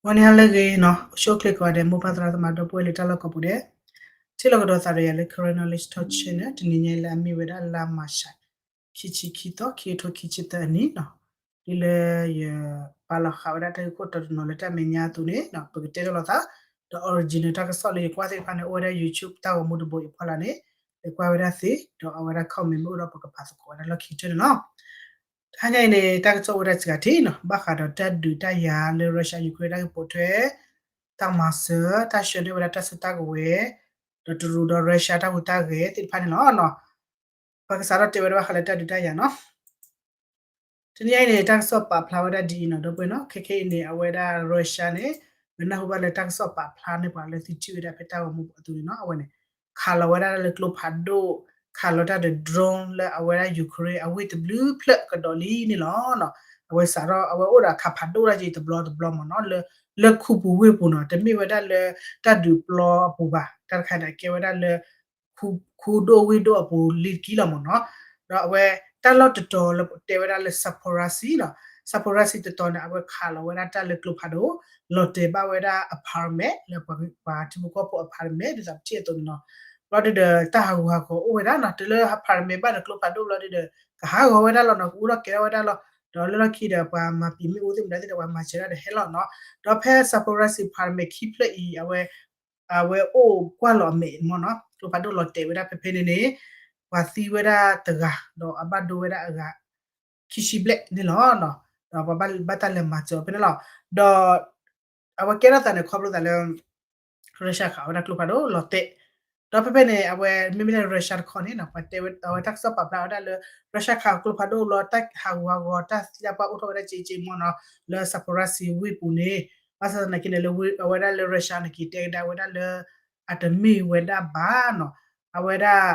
ဂီၤနံၤဟါလၢအဂ့ၤနီၤ, အိၣ်ဆူၣ်အိၣ်ချ့ကိးဂၤဒဲး မိၢ်ပၢ်သရၣ်သမါဒီပုၢ်ဝဲၢ်လၢတၢ်လီၢ်ကိးပူၤဒဲး, ထံၣ်လိာ်ကဒီးသးဒီးယၤလၢ Karen Knowledge Talk Channel တနံၤညါလၢအမ့ၢ်ဝဲဒၣ်လါမၢ်ၡး ခံဆံခံသီ ခံကထိခံဆံသၢအနံၣ်နီၤ, ဒ်လၢယပာ်လီၤဃာ်ဝဲဒၣ်တၢ်ဂ့ၢ်ခိၣ်တီတနီၤလၢတၢ်မဲာ်ညါအသိးန့ၣ် ပကတဲလိာ်သး, ဒီး original တၢ်ကစီၣ်လၢယကွၢ်သ့ၣ်တဖၣ်န့ၣ် အိၣ်ဝဲဒၣ် YouTube တၢ်ဂီၤမူတဘိအံၤအဖီလာ်န့ၣ်, လဲၤကွၢ်ဝဲဒၣ်သ့, ဒီးအဝဲဒၣ် comment မ့ၢ်အိၣ်ဒီးပကပာ်သကိးဝဲဒၣ်လီၢ်ခံကတၢၢ်န့ၣ်လီၤ. တဟါညါအံၤန့ၣ် တၢ်ကစီၣ်အိၣ်ဝဲဒၣ်စှၤထံးနီၤ, ဘၣ်ဃးဒီးတၢ်ဒုးတၢ်ယၤလၢ Russia Ukraine တၢ်ဂ့ၢ်ပိာ်ထွဲ, တၢ်မၤစၢၤ, တၢ်ဆှၢန့ၢ်ဝဲဒၣ်တၢ်စုတၢ်ကဝဲၤ, ဒီးတရူးဒီး Russia တၢ်ဟူးတၢ်ဂဲၤသ့ၣ်တဖၣ်န့ၣ်လီၤ. ပကစးထီၣ်တဲဝဲဒၣ်ဘၣ်ဃးလၢတၢ်ဒုးတၢ်ယၤနီၤ. တနံၤညါအံၤန့ၣ် တၢ်ကစီၣ်ပာ်ဖျါဝဲဒၣ်ဒ်အံၤနီၤ ဒီပုၢ်ဝဲၢ်နီၤ, ခဲခဲအံၤန့ၣ် အဝဲဒၣ် Russia န့ၣ် ပနၢ်ဟူဘၣ်လၢတၢ်ကစီၣ်ပာ်ဖျါန့ၢ်ပှၤလၢသုထံၣ်ဝဲဒၣ်ဖဲတၢ်ဂီၤမူအသိးန့ၣ်နီၤ, အဝဲန့ၣ် ခးလီၤဝဲဒၣ်လၢကျိဖးဒိၣ်, ခးလီၤတၢ်ဒီး drone လၢအဝဲဒၣ် Ukraine အဝ့ၢ်တဘျုးဖျၢၣ်ကဒီးလံန့ၣ်လီၤ. အဝဲစးထီၣ် အဝဲအိၣ်ဒီးခးဖးဒိၣ်တၢ်က့ၤတဘျီတဘျီမ့ၢ်နီၤ, လၢ လၢခူပူၤဝ့ၢ်ပူၤနီၤ, တမ့ၢ်ဝဲဒၣ်လၢတၢ်ဒုးပျီအပူၤဘၣ်, တၢ်တခါန့ၣ် အကဲဝဲဒၣ်လၢ ခူဒိၣ်ဝ့ၢ်ဒိၣ်အပူၤလံတက့ၢ်လီၤမ့ၢ်နီၤ. ဒီးအဝဲတၢ်လီၢ်တတီၤလၢတဲဝဲဒၣ်လၢ Zaporizhzhia နီၤ, Zaporizhzhia တတီၤန့ၣ် အဝဲခးလီၤဝဲဒၣ်တၢ်လၢကျိဖးဒိၣ်, လီၤတဲာ်ဘၣ်ဝဲဒၣ် apartment လၢပှၤထံဖိကီၢ်ဖိ apartment ဒ်သိးပထံၣ်အသိးန့ၣ်နီၤ. ဘျီဒုဒီး တၢ်ဟးဂူာ်ဟးဂီၤအိၣ်ဝဲဒၣ်နီၤ, တုၤလၢ apartment ဘၣ်ဒီးကျိဖးဒိၣ်ဘျီဒုဒီး ကဟးဂီၤဝဲဒၣ်လီၤနီၤ, ကအိၣ်ထီၣ်ကဲထီၣ်ဝဲဒၣ်လီၤ. ဒီးလၢလီၢ်ခံဒီး ပှၤမၤပံာ်မ့ၣ်အူသ့ၣ်မတၤသ့ၣ်ဒီး ပှၤမၤစၢၤတၢ်ဒီးဟဲလီၤနီၤ. ဒီးဖဲ Zaporizhzhia apartment ခံဖျၢၣ်အံၤ အဝဲ အဝဲအိၣ်ကွၢ်လီၤအမဲာ်မ့ၢ်နီၤ, ကျိဖးဒိၣ်လီၤတဲာ်ဝဲဒၣ်ဖဲဖဲန့ၣ်န့ၣ်, ပှၤသံဝဲဒၣ်တဂၤ ဒီးအဘၣ်ဒိဝဲဒၣ်အဂၤ ခံဆံဘျဲၣ်န့ၣ်လီၤ. ဒီးပှၤဘၣ်တၢ်လဲၤမၤစၢၤဖဲန့ၣ်လီၤ. ဒီး အဝဲကဲထီၣ်သးန့ၣ် ခီဖျိသးလၢ Russia ခးဝဲဒၣ်ကျိဖးဒိၣ်လီၤတဲာ်, ဒီးဖဲဖဲန့ၣ် အဝဲမ့မ့ၢ်လၢ Russia တခီန့ၣ်နီၤ, ပှၤတဲဝဲ အဝဲတၢ်ကစီၣ်ပာ်ဖျါဝဲဒၣ်လၢ Russia ခးကျိဖးဒိၣ်လီၤ တၢ်ဟးဂူာ်ဟးဂီၤ တၢ်သံတၢ်ပှၢ်အိၣ်ထီၣ်ဝဲဒၣ်က့က့မ့ၢ်နီၤ, လၢ Zaporizhzhia ဝ့ၢ်ပူၤန့ၣ်, ဘၣ်ဆၣ်သနာ်က့န့ၣ် လၢအဝဲဒၣ်လၢ Russia န့ၣ်က့ၤတဲကဒါဝဲဒၣ်လၢ အတမ့ၢ်ဝဲဒၣ်ဘၣ်နီၤ, အဝဲဒၣ်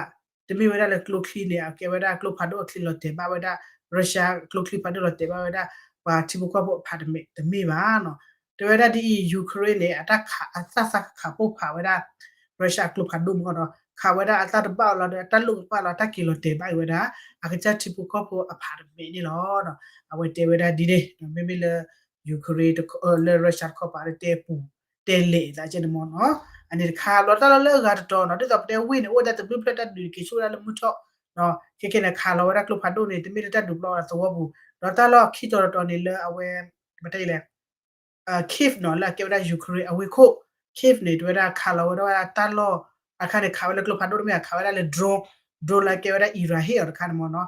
တမ့ၢ်ဝဲဒၣ်လၢကျိချံန့ၣ် အကဲဝဲဒၣ်ကျိဖးဒိၣ်အချံလီၤတဲာ်ဘၣ်ဝဲဒၣ် Russia ကျိချံဖးဒိၣ်လီၤတဲာ်ဘၣ်ဝဲဒၣ် ပှၤထံဖိကီၢ်ဖိ apartment တမ့ၢ်ဘၣ်နီၤ. တဲဝဲဒၣ်ဒ်အံၤ Ukraine န့ၣ် အတၢ်ခး အတၢ်သးခးပိၢ်ဖးဝဲဒၣ် Russia အကျိဖးဒိၣ်မ့ၢ်နီၤ, ခးဝဲဒၣ်အတၢ်တဘၣ်အီၤလီၤဒီး အတၢ်လိၣ်ကပၣ်လီၤ တၢ်က့ၤလီၤတဲာ်ဘၣ်အီၤဝဲဒၣ် အကစၢ်ထံဖိကီၢ်ဖိ apartment န့ၣ်လီၤ. အဝဲတဲဝဲဒၣ်ဒ်န့ၣ် မ့မ့ၢ်လၢ Ukraine တခီ လၢ Russia တခီပၤ တဲပူၤ တဲလဲၤသးကဲန့ၣ်မ့ၢ်နီၤ. အန့ၣ်တခါ ဘျီတၢ်လီၢ်လၢအဂၤတတီၤနီၤ, ဒ်သိးပတဲဝ့ၢ်န့ၣ် အိၣ်ဝဲဒၣ်တဘျုးဖျၢၣ် တၢ်ဒုးက့ၤဆူၣ်ဝဲဒၣ်လၢမုၢ်ထီၣ်, ခဲခဲန့ၣ် ခးလီၤဝဲဒၣ်ကျိဖးဒိၣ်န့ၣ် တမ့ၢ်လၢတၢ်ဒုးပျီအသဝီပူၤ, ဒီးတၢ်လီၢ်ခံတီၤတတီၤန့ၣ်လၢအဝဲ ပတဲလဲၣ် Kyiv နီၤ လၢအကဲဝဲဒၣ် Ukraine အဝ့ၢ်ခိၣ်, Kyiv န့ၣ် တဲဝဲဒၣ်ခးလီၤဝဲဒၣ်တၢ်လီၢ်, အခါန့ၣ် ခးဝဲလၢကျိဖးဒိၣ်တမ့ၢ် ခးဝဲဒၣ်လၢ drone, drone လၢအကဲဝဲဒၣ် Iran ဟ့ၣ်အီၤတခါန့ၣ်မ့ၢ်နီၤ.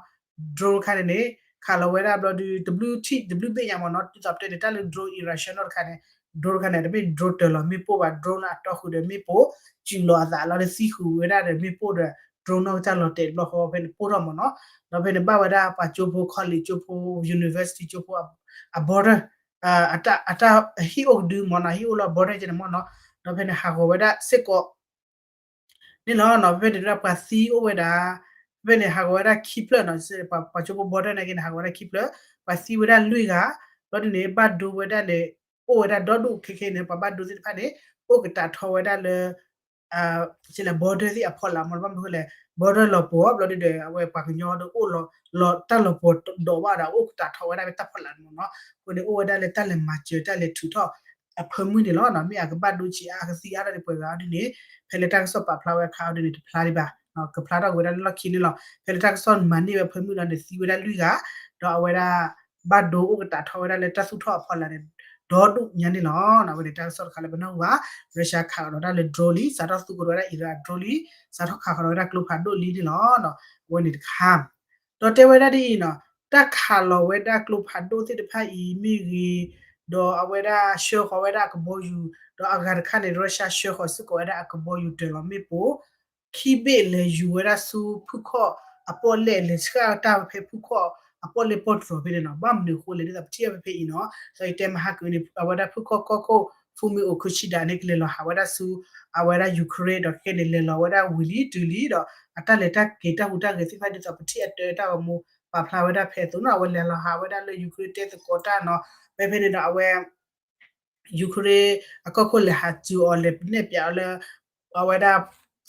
drone တခါန့ၣ်န့ၣ် ခးလီၤဝဲဒၣ်ဘျီဒု တဘျုးထံၣ်တဘျုးဘ့ၣ်ညါမ့ၢ်နီၤ, ဒ်သိးပတဲန့ၣ် တၢ်လၢ drone Iran ဆှၢနီၣ်တခါန့ၣ် drone တခါန့ၣ် တမ့ၢ် drone တၢၤလီၤမ့ၣ်ပိၢ်ဘၣ်, drone လၢအတီဃုာ်ဒီးမ့ၣ်ပိၢ်, စူၤလီၤအသးလီၤဒီးသံဃုာ်ဝဲဒၣ်ဒီးမ့ၣ်ပိၢ်ဒီး drone နီၢ်ကစၢ်လီၤတဲာ်တဘျီဃီဖဲန့ၣ်ပိၢ်ထီၣ်မ့ၢ်နီၤ. ဒီးဖဲန့ၣ်ဘၣ်ဝဲဒၣ်ပှၤကၠိဖိ college ကၠိဖိ university ကၠိဖိ အ border အတၢ်ဟံၣ်အိၣ်ကဒုမ့ၢ်နီၤ, ဟံၣ်အိၣ်လၢ border ကဲန့ၣ်မ့ၢ်နီၤ. ဒီးဖဲန့ၣ်ဟးဂီၤဝဲဒၣ်စ့ၢ်ကီး န့ၣ်လီၤနီၤ. ဖဲဖဲန့ၣ်ဒၣ်ပှၤသံအိၣ်ဝဲဒၣ်, ဖဲဖဲန့ၣ်ဟးဂီၤဝဲဒၣ်ခံဖျၢၣ်နီၤ, ပှၤကၠိဖိ border နာ်က့န့ၣ် ဟးဂီၤဝဲဒၣ်ခံဖျၢၣ်, ပှၤသံဝဲဒၣ်လွံၢ်ဂၤ, ဘျီဒုန့ၣ် ဘၣ်ဒိဝဲဒၣ်န့ၣ် အိၣ်ဝဲဒၣ်ဒီဒူၣ်ခဲခဲန့ၣ် ပှၤဘၣ်ဒိသ့ၣ်တဖၣ်န့ၣ် အိၣ်ကတးထီဝဲဒၣ်လၢ ကဲလဲၣ် border သ့ၣ်အဖီလာ်မ့ၢ်နီၤ, ဘၣ်မနုၤဃိလဲၣ် border လီၤပှီၤ ဘျီဒုဒီး အဝဲပှၤကညီဒီးအိၣ်လီၤ တၢ်လီၤပှီၤဒီးဘၣ်ဒီး အိၣ်ကတးထီဝဲဒၣ်ဖဲတၢ်ဖီလာ်န့ၣ်မ့ၢ်နီၤ. အဃိန့ၣ် အိၣ်ဝဲဒၣ်လၢတၢ်လဲၤမၤစၢၤ တၢ်လဲၤထုးထီၣ်အဖၢမုၢ်န့ၣ်လီၤ. မ့ၢ်အကဘၣ်ဒိဆံးအါ အကသံအါထီၣ်ဒ်ပှဲၤဂၤအီၤဒ်န့ၣ် ဖဲလၢတၢ်ကစီၣ်ပာ်ဖျါဝဲအခါအီၤဒ်န့ၣ် တဖျါဒံးဘၣ်, ကဖျါထီၣ်က့ၤဝဲဒၣ်လၢလီၢ်ခံန့ၣ်လီၤ. ဖဲလၢတၢ်ကစီၣ်မၤန့ၢ်ဝဲဖၢမုၢ်လီၤန့ၣ် သံဝဲဒၣ်လွံၢ်ဂၤ, ဒီးအဝဲဒၣ် ဘၣ်ဒိအိၣ်ကတးထီဝဲဒၣ်လၢတၢ်သူၣ်ထီၣ်အဖီလာ်န့ၣ် ဒီဒူၣ်ညါန့ၣ်လီၤ. အဝဲန့ၣ်တၢ်ကစီၣ်တခါလၢပနၢ်ဟူဘၣ်, Russia ခးကဒီးဝဲဒၣ်လၢ drone လံ, စးထီၣ်သူကဒီးဝဲဒၣ် Iran drone လံ, စးထီၣ်ခးကဒီးဝဲဒၣ်ကျိဖးဒိၣ်လံန့ၣ်လီၤ. အဝဲန့ၣ်တခါ ဒီးတဲဝဲဒၣ်ဒ်အံၤနီၤ, တၢ်ခးလီၤဝဲဒၣ်ကျိဖးဒိၣ်သ့ၣ်တဖၣ်အံၤမ့ၢ်ဂ့ၤ, ဒီးအဝဲဒၣ်ဆှၢဃီၤဝဲဒၣ်အကဘီယူၤ, ဒီးအဂၤတခါန့ၣ် Russia ဆှၢဃီၤစ့ၢ်ကီးဝဲဒၣ်အကဘီယူၤတၢၤလီၤမ့ၣ်ပိၢ် ခံဘ့ၣ်လဲၤယူၤဝဲဒၣ်ဆူဖုၣ်ခီၣ်အပီၣ်လဲၣ် လဲၤဆှၣ်တၢ်ဖဲဖုၣ်ခီၣ်အပီၣ်လဲၣ်ပီၣ်တြီၤဖဲန့ၣ်နီၤ. ဘၣ်မနုၤအဃိလဲၣ် ဒ်သိးပထံၣ်အီၤဖဲဖဲအံၤနီၤ, ဒီးယတဲမဟါကန့ၣ် အဝဲဒၣ်ဖုၣ်ခီၣ်ကီၢ်ခိၣ် Fumio Kishida န့ၣ် ကလဲၤလီၤဟးဝဲဒၣ်ဆူ အဝဲဒၣ် Ukraine ဒီးခဲခဲန့ၣ် လဲၤလီၤဝဲဒၣ်ဝံၤလံတုၤလံဒီး အတၢ်လဲၤတၢ်က့ၤတၢ်ဟူးတၢ်ဂဲၤသ့ၣ်တဖၣ် ဒ်သိးပထံၣ်အတၢ်ဂီၤမူ ပာ်ဖျါဝဲဒၣ်ဖဲအသိးနီၤ. အဝဲလဲၤလီၤဟးဝဲဒၣ်လၢ Ukraine တဲသကိးတၢ်နီၤ. ဖဲဖဲန့ၣ်ဒီးအဝဲ Ukraine အကီၢ်ခိၣ်လဲၤဟးစူၤအီၤ လဲၤနဲၣ်ပျးအီၤလၢ အဝဲဒၣ်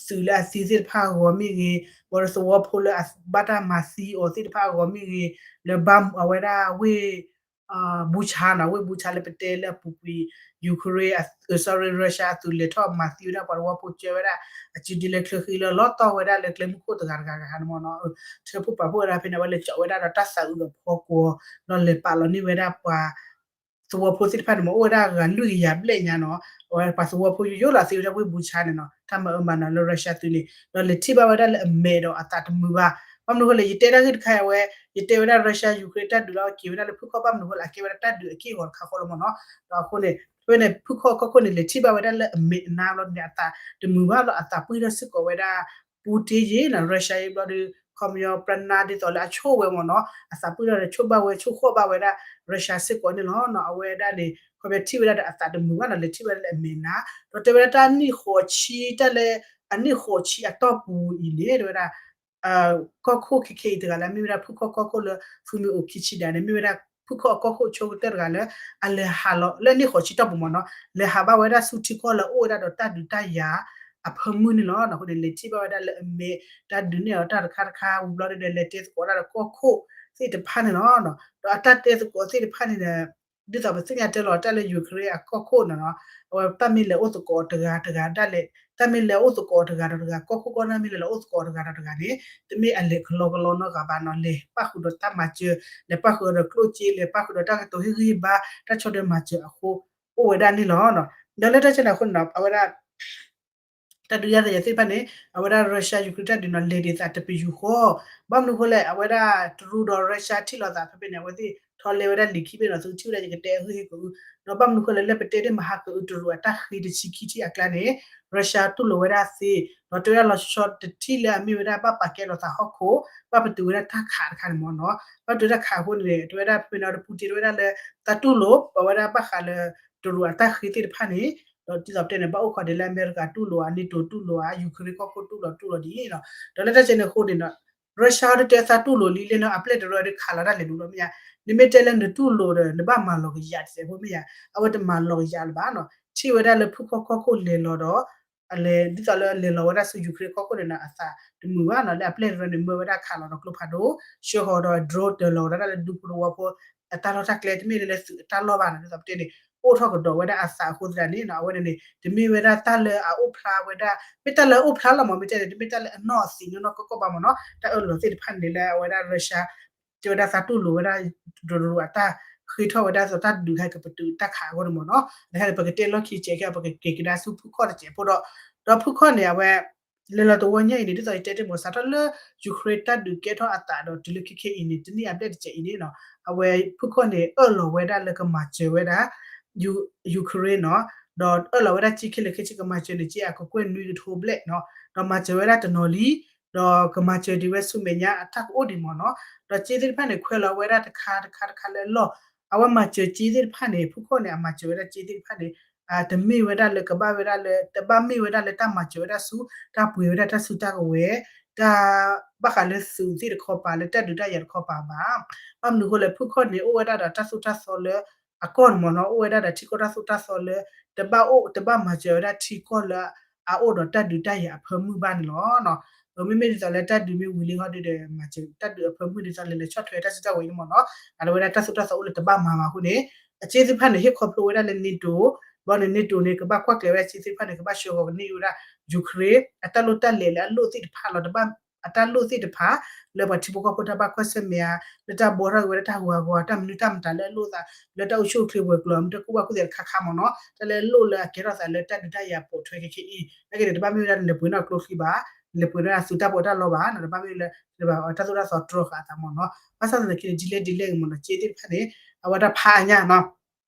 သုးလၢအသံသ့ၣ်တဖၣ်အဂီၢ်မ့ၢ်ဂ့ၤ, ဘၣ်ဒီးသဝီဖိလၢအဘၣ်တၢ်မၤသံအီၤသ့ၣ်တဖၣ်အဂီၢ်မ့ၢ်ဂ့ၤ, လၢဘၣ်အဝဲဒၣ်ဝ့ၢ် ဘူဆါနီၤ ဝ့ၢ်ဘူဆါလၢပတဲလၢအပူၤကွံာ် Ukraine အ sorry Russia အသုးလဲၤထီၣ်မၤသံဝဲဒၣ်ပှၤသဝီဖိ ကၢဝဲဒၣ်အစုဒ်လဲၣ် ချၢဃံလၢလီၤတီၢ်ဝဲဒၣ်လၢကျဲမုၢ်ခိၣ်တဂၤတဂၤတဂၤန့ၣ်မ့ၢ်နီၤ ထၢဖှိၣ်ပာ်ဖှိၣ်ဝဲဒၣ်ဖဲန့ၣ် အဝဲလဲၤကၠီးဝဲဒၣ်ဒီးတၢ်သးအုးဒီးဖီကွီၤ ဒီးလဲၤပာ်လီၤန့ၢ်ဝဲဒၣ်ပှၤ သဝီဖိသ့ၣ်တဖၣ်န့ၣ်မ့ၢ် အိၣ်ဝဲဒၣ်ဂၤလွံၢ်ကယၤဘျဲၣ်ညါနီၤ အဝဲပှၤသဝီဖိယိယိလီၤသံဝဲဒၣ်ဝ့ၢ်ဘူဆါန့ၣ်နီၤ တၢ်မၤအၢမၤနးလၢ Russia သုးန့ၣ် ဒီးလဲၤထံၣ်ဘၣ်ဝဲဒၣ်လၢအမဲာ်ဒီးအသးတမုာ်ဘၣ် ဘၣ်မနုၤဃိလဲၣ် ယတဲဒၣ်ဂ့ၢ်တခါအံၤဝဲ ယတဲဝဲဒၣ် Russia Ukraine တၢ်ဒုးလၢအက့ၤဝဲဒၣ်လၢဖုခီၣ်ဘၣ်မနုၤဃိလဲၣ် အကဲဝဲဒၣ်တၢ်ဒုးအက့ၢ်အဂီၤတခါဃီလီၤမ့ၢ်နီၤ ဒီးအဃိန့ၣ် ဖဲန့ၣ် ဖုခီၣ်ကီၢ်ခိၣ်န့ၣ် လဲၤထံၣ်ဘၣ်ဝဲဒၣ်လၢအမဲာ်အနါဘျီန့ၣ် အသးတမုာ်ဘၣ်လီၤ အသးပှံၢ်ထီၣ်စ့ၢ်ကီးဝဲဒၣ် Putin ယ့ၣ်နီၤ Russia ယ့ၣ်ဘျီဒီး ခီပညီပြနါဒ်သိးလၢအဆိၣ်ဝဲမ့ၢ်နီၤ အသးပှံၢ်ထီၣ်ဒီးဆိၣ်ဘၣ်ဝဲဆိၣ်ဃီၣ်ဘၣ်ဝဲဒၣ် Russia စ့ၢ်ကီးန့ၣ်လီၤနီၤ အဝဲဒၣ်န့ၣ် ခီပညီထံၣ်ဝဲဒၣ်ဒီးအသးတမုာ်ဘၣ်နီၤ လဲၤထံၣ်ဝဲဒၣ်လၢအမဲာ်နါ ဒီးတဲဝဲဒၣ်တၢ်နံၣ်ဃိးဆံ တၢ်လၢအနံၣ်ဃိးဆံအတီၢ်ပူၤအံၤန့ၣ် တဲဝဲဒၣ် ကီၢ်ခိၣ်ခဲခဲအံၤတဂၤလၢအမ့ၢ်ဝဲဒၣ်ဖုခီၣ်ကီၢ်ခိၣ်လၢ Fumio Kishida န့ၣ် မ့ၢ်ဝဲဒၣ်ဖုခီၣ်ကီၢ်ခိၣ်ဆိကတၢၢ်တဂၤလၢ အလဲၤဟးလီၤလၢအနံၣ်ဃိးဆံတီၢ်ပူၤမ့ၢ်နီၤ လဲၤဟးဘၣ်ဝဲဒၣ်ဆူထံကီၢ်လၢအအိၣ်ဝဲဒၣ်ဒီးတၢ်ဒုးတၢ်ယၤအဖၢမုၢ်န့ၣ်လီၤ. အဃိန့ၣ် လဲၤထံၣ်ဘၣ်ဝဲဒၣ်လၢအမဲာ် တၢ်ဒုးနဲၣ်အီၤတၢ်တခါတခါဝံၤဘျီဒီး လဲၤတဲသကိးတၢ်ဒီးကီၢ်ခိၣ်သ့ၣ်တဖၣ်န့ၣ်လီၤ. ဒီးအတၢ်တဲသကိးသ့ၣ်တဖၣ်န့ၣ်ဒီး ဒ်သိးပသ့ၣ်ညါတဲလီၤတၢ်လၢ Ukraine အကီၢ်ခိၣ်န့ၣ်နီၤ အဝဲတၢ်မ့ၢ်လဲၤအိၣ်သကိးတဂၤတဂၤဒၣ်လဲာ် တၢ်မ့ၢ်လဲၤအိၣ်သကိးတဂၤဒီးတဂၤ ကီၢ်ခိၣ်ကီၢ်နၢ်မ့ၢ်လဲၤအိၣ်သကိးတဂၤဒီးတဂၤန့ၣ် တမ့ၢ်အလဲၤကလီကလီနီတဂၤဘၣ်နီၤ လဲၤပၣ်ဃုာ်ဒီးတၢ်မၤစၢၤ လဲၤပၣ်ဃုာ်ဒီးကျိၣ်စ့ လဲၤပၣ်ဃုာ်ဒီးတၢ်ကတိၤဟ့ၣ်ဂံၢ်ဟ့ၣ်ဘါ တၢ်ဆီၣ်ထွဲမၤစၢၤအဃိ အိၣ်ဝဲဒၣ်န့ၣ်လီၤ. ဒီးလၢတၢ်ကဲန့ၣ်အဃိန့ၣ်ဒီး အဝဲဒၣ် တၢ်ဒုးတၢ်ယၤသ့ၣ်တဖၣ်န့ၣ် အဝဲဒၣ် Russia Ukraine တၢ်ဒုးနီၤ လဲၤဒ်သိးတပယူာ်ဃီ ဘၣ်မနုၤဃိလဲၣ် အဝဲဒၣ်တရူးဒီး Russia ထံၣ်လိာ်သးဖဲဖဲန့ၣ် အဝဲသ့ၣ်ထီၣ်လဲဝဲဒၣ်လံာ်ခံဘ့ၣ်နီၤ သုထံၣ်ဝဲဒၣ်ယကတဲအဂ့ၢ်ဟ့ၣ်ကအု ဒီးဘၣ်မနုၤဃိလဲၣ် လၢပတဲဒၣ်မဟါကအု တရူးအတၢ်ဃ့တဆံခံထံၣ်အကျါန့ၣ် Russia တူၢ်လိာ်ဝဲဒၣ်သ့ ဒီးတဲဝဲဒၣ်လီၤဆီတထံၣ်လၢအမ့ၢ်ဝဲဒၣ်ဘၣ်ပာ်ကဲလိာ်သးဟီၣ်ခိၣ် ဘၣ်ပတုာ်ဝဲဒၣ်တၢ်ခးတခါန့ၣ်မ့ၢ်နီၤ ဘၣ်ပတုာ်တၢ်ခးအဃိန့ၣ် တဲဝဲဒၣ်ဖဲဖဲန့ၣ်ဒီး Putin တဲဝဲဒၣ်လၢ သးတူၢ်လိာ် ပဝဲဒၣ်ဘၣ်ဃးလၢ တရူးအတၢ်ဃ့သ့ၣ်တဖၣ်န့ၣ် ဒီးဒ်သိးပတဲန့ၣ် ဘၣ်အိၣ်ခိးဒ်လၢအမဲရကၤတူၢ်လိာ်ဧါ NATO တူၢ်လိာ်ဧါ Ukraine ကီၢ်ခိၣ်တူၢ်လိာ်တူၢ်လိာ်ဒ်အံၤနီၤ ဒီးလၢတၢ်ကဲန့ၣ်အဃိန့ၣ်ဒီး Russia ဟီဒုးတဲသးတူၢ်လိာ်လံလၢနီၤ အပျဲၢ်တရၢဒီးခးလီၤတၢ်လဲၤဒိးလီၤမ့ၢ်ဧါ နမ့ၢ်တဲလၢနတူၢ်လိာ်ဒီး နဘၣ်မၤလီၤကယၤတစဲးဖိမ့ၢ်ဧါ အဝဲတမၤလီၤကယၤလၢၤဘၣ်နီၤ ထံၣ်ဝဲဒၣ်လၢဖုခီၣ်ကီၢ်ခိၣ်လဲၤလီၤဒီး အလဲၤဒ်သိးလၢလဲၤလီၤဝဲဒၣ်ဆူ Ukraine ကီၢ်ခိၣ်န့ၣ်နီၤ အသးတမုာ်ဘၣ်နီၤ လၢအပျဲၢ်တရၢန့ၣ် မၢဝဲဒၣ်ခးလီၤဒီးကျိဖးဒိၣ် ဆှၢဃီၤဒီး drone တၢၤလီၤဝဲဒၣ်လၢဒူဖိသဝီဖိ အတၢ်လီၢ်တၢ်ကျဲ တမ့ၢ်လၢသုးအတၢ်လီၢ်ဘၣ်နီၤ ဒ်သိးပတဲန့ၣ် အိၣ်ထီၣ်ကဒီးဝဲဒၣ်အသးအဃိသတးန့ၣ်နီၤ အဝဲန့ၣ်န့ၣ် တမ့ၢ်ဝဲဒၣ်တၢ်လၢအအိၣ်ဖျါဝဲဒၣ် မ့ၢ်တၢ်လၢအအိၣ်ဖျါလီၤမး မ့ၢ်တဲန့ၣ် တမ့ၢ်တၢ်လၢအနီၢ်အသံးနီၢ်နီၢ်ကီၢ်ကီၢ်ဘၣ်မ့ၢ်နီၤ တၢ်အၢၣ်လီၤသ့ၣ်တဖၣ်န့ၣ်လၢအဝဲဒၣ် Russia တဲဝဲဒၣ်သးတူၢ်လိာ်ဝဲဒၣ် တရူးအတၢ်ဃ့ထီၣ်ဝဲဒၣ်သတးဒုးဟဲကပတုာ်တၢ်ခးအဂီၢ်န့ၣ်မ့ၢ်နီၤ လၢဟဲန့ၣ် ပကတဲလီၢ်ခံကဲခဲ ပကက့ၤကဒါဆူဖုခီၣ်တစဲးဖိဒီး ဒီးဖုခီၣ်န့ၣ် အဝဲ လဲၤလီၤတဝီညါအံၤန့ၣ် ဒ်သိးယတဲတ့ၢ်မ့ၢ် စးထီၣ်လၢ Ukraine တၢ်ဒုးကဲထီၣ်အသးဒီးတုၤလၢခဲခဲအံၤန့ၣ် တနံၣ်အဘျဲၣ်တစဲးအံၤန့ၣ်နီၤ အဝဲဖုခီၣ်န့ၣ် အၢၣ်လီၤဝဲဒၣ်လၢကမၤစၢၤဝဲဒၣ် Ukraine နီၤ ဒီးအၢၣ်လီၤဝဲဒၣ်စ့ခဲလၢာ်ခဲဆ့ ကမၤစၢၤန့ၣ် စ့အကကွဲၢ်နွံကထိဘျဲၣ်နီၤ ဒီးမၤစၢၤဝဲဒၣ်တနီၤလံ ဒီးကမၤစၢၤဒံးဝဲဆူမဲာ်ညါအတၢ်ကအိၣ်ဒံးမ့ၢ်နီၤ ဒီးစ့သ့ၣ်တဖၣ်န့ၣ် ခွဲးလီၤဝဲဒၣ်တခါတခါတခါလၢအလီၢ် အဝဲမၤစၢၤစ့သ့ၣ်တဖၣ်န့ၣ် ဖုခီၣ်န့ၣ် အမၤစၢၤဝဲဒၣ်စ့သ့ၣ်တဖၣ်န့ၣ် တမ့ၢ်ဝဲဒၣ်လၢကဘၣ်ဝဲဒၣ်လၢ တဘၣ်မ့ၢ်ဝဲဒၣ်လၢတၢ်မၤစၢၤဝဲဒၣ်ဆူ တၢ်ပှ့ၤဝဲဒၣ်တၢ်စုတၢ်ကဝဲၤ တၢ် ဘၣ်ဃးလၢသုးသ့ၣ်တခီပၤ လၢတၢ်ဒုးတၢ်ယၤတခီပၤဘၣ်. ဘၣ်မနုၤအဃိလဲၣ် ဖုခီၣ်န့ၣ် အိၣ်ဝဲဒၣ်ဒီးတၢ်သိၣ်တၢ်သီလၢအကီၢ်န့ၣ်မ့ၢ်နီၤ, အိၣ်ဝဲဒၣ်ဒီးထံကီၢ်တၢ်သိၣ်တၢ်သီလၢ တဘၣ်အိၣ် တဘၣ်မၤစၢၤဝဲဒၣ်ထံကီၢ်လၢအအိၣ်ဒီးတၢ်ဒုးတၢ်ယၤအဖၢမုၢ်ဘၣ်န့ၣ်လီၤ. မ့မ့ၢ်ဒ်သိးလၢတၢ်ဒုးမ့ၢ်ဝံၤလံဟီဒုဒီး မၤစၢၤတၢ်ဒုးအဖၢမုၢ်ဒ်သိးလဲၤလဲၤဆီၣ်ထွဲတၢ်စုတၢ်ဝဲၤန့ၣ်မ့ၢ်နီၤ, အဝဲဒၣ်တၢ်သိၣ်တၢ်သီအိၣ်လၢတဘၣ်မၤဘၣ်အဃိန့ၣ် အစ့သ့ၣ်တဖၣ်န့ၣ် ဟ့ၣ်ခီဖျိဝဲဒၣ်လၢ NATO ဘျီန့ၣ် NATO န့ၣ် ကဘၣ်ကွၢ်ကျဲၤဝဲဒၣ်စ့သ့ၣ်တဖၣ်န့ၣ် ကဘၣ်ဆှၢဃီၤကန့ၢ်ဝဲဒၣ် Ukraine အတၢ်လိၣ်တၢ်လဲၤလၢအလိၣ်သ့ၣ်တဖၣ်လီၤ. အတၢ်လိၣ်သ့ၣ်တဖၣ် လၢပှၤထံဖိကီၢ်ဖိတၢ်ဘၣ်ကွၢ်ဆၢၣ်မဲာ်ဧါ, လၢတၢ်ဘှီထီၣ်က့ၤဝဲဒၣ်တၢ်ဟူးဂၤဂီၤ တၢ်မနုၤတၢ်မတၤလၢအလိၣ်သး လၢတၢ်အိၣ်ဆူၣ်အိၣ်ချ့ဝဲၤကျိၤ မ့ၢ်တၢ်ကူၣ်ဘၣ်ကူၣ်သ့တခါခါမ့ၢ်နီၤ, တၢ်လၢအလိၣ်လၢအကဲထီၣ်သးလၢတၢ်ဒုးတၢ်ယၤပိာ်ထွဲခဲခဲအံၤ နာ်က့န့ၣ် တဘၣ်မ့ၢ်ဝဲဒၣ်လဲၤပှ့ၤနီၣ်ကျိချံဘၣ်, လဲၤပှ့ၤနီၣ်အသုးတၢ်ပီးတၢ်လီဘၣ်, တဘၣ်မ့ၢ်လၢ တၢ်သိၣ်တၢ်သီတြီဃာ်အသးမ့ၢ်နီၤ. ဘၣ်ဆၣ်သနာ်က့န့ၣ် ဒ်လဲၣ်ဒ်လဲၣ်ဂ့ၤမ့ၢ်နီၤ စ့သ့ၣ်တဖၣ်န့ၣ် အဝဲဒၣ်ဖးအါညါနီၤ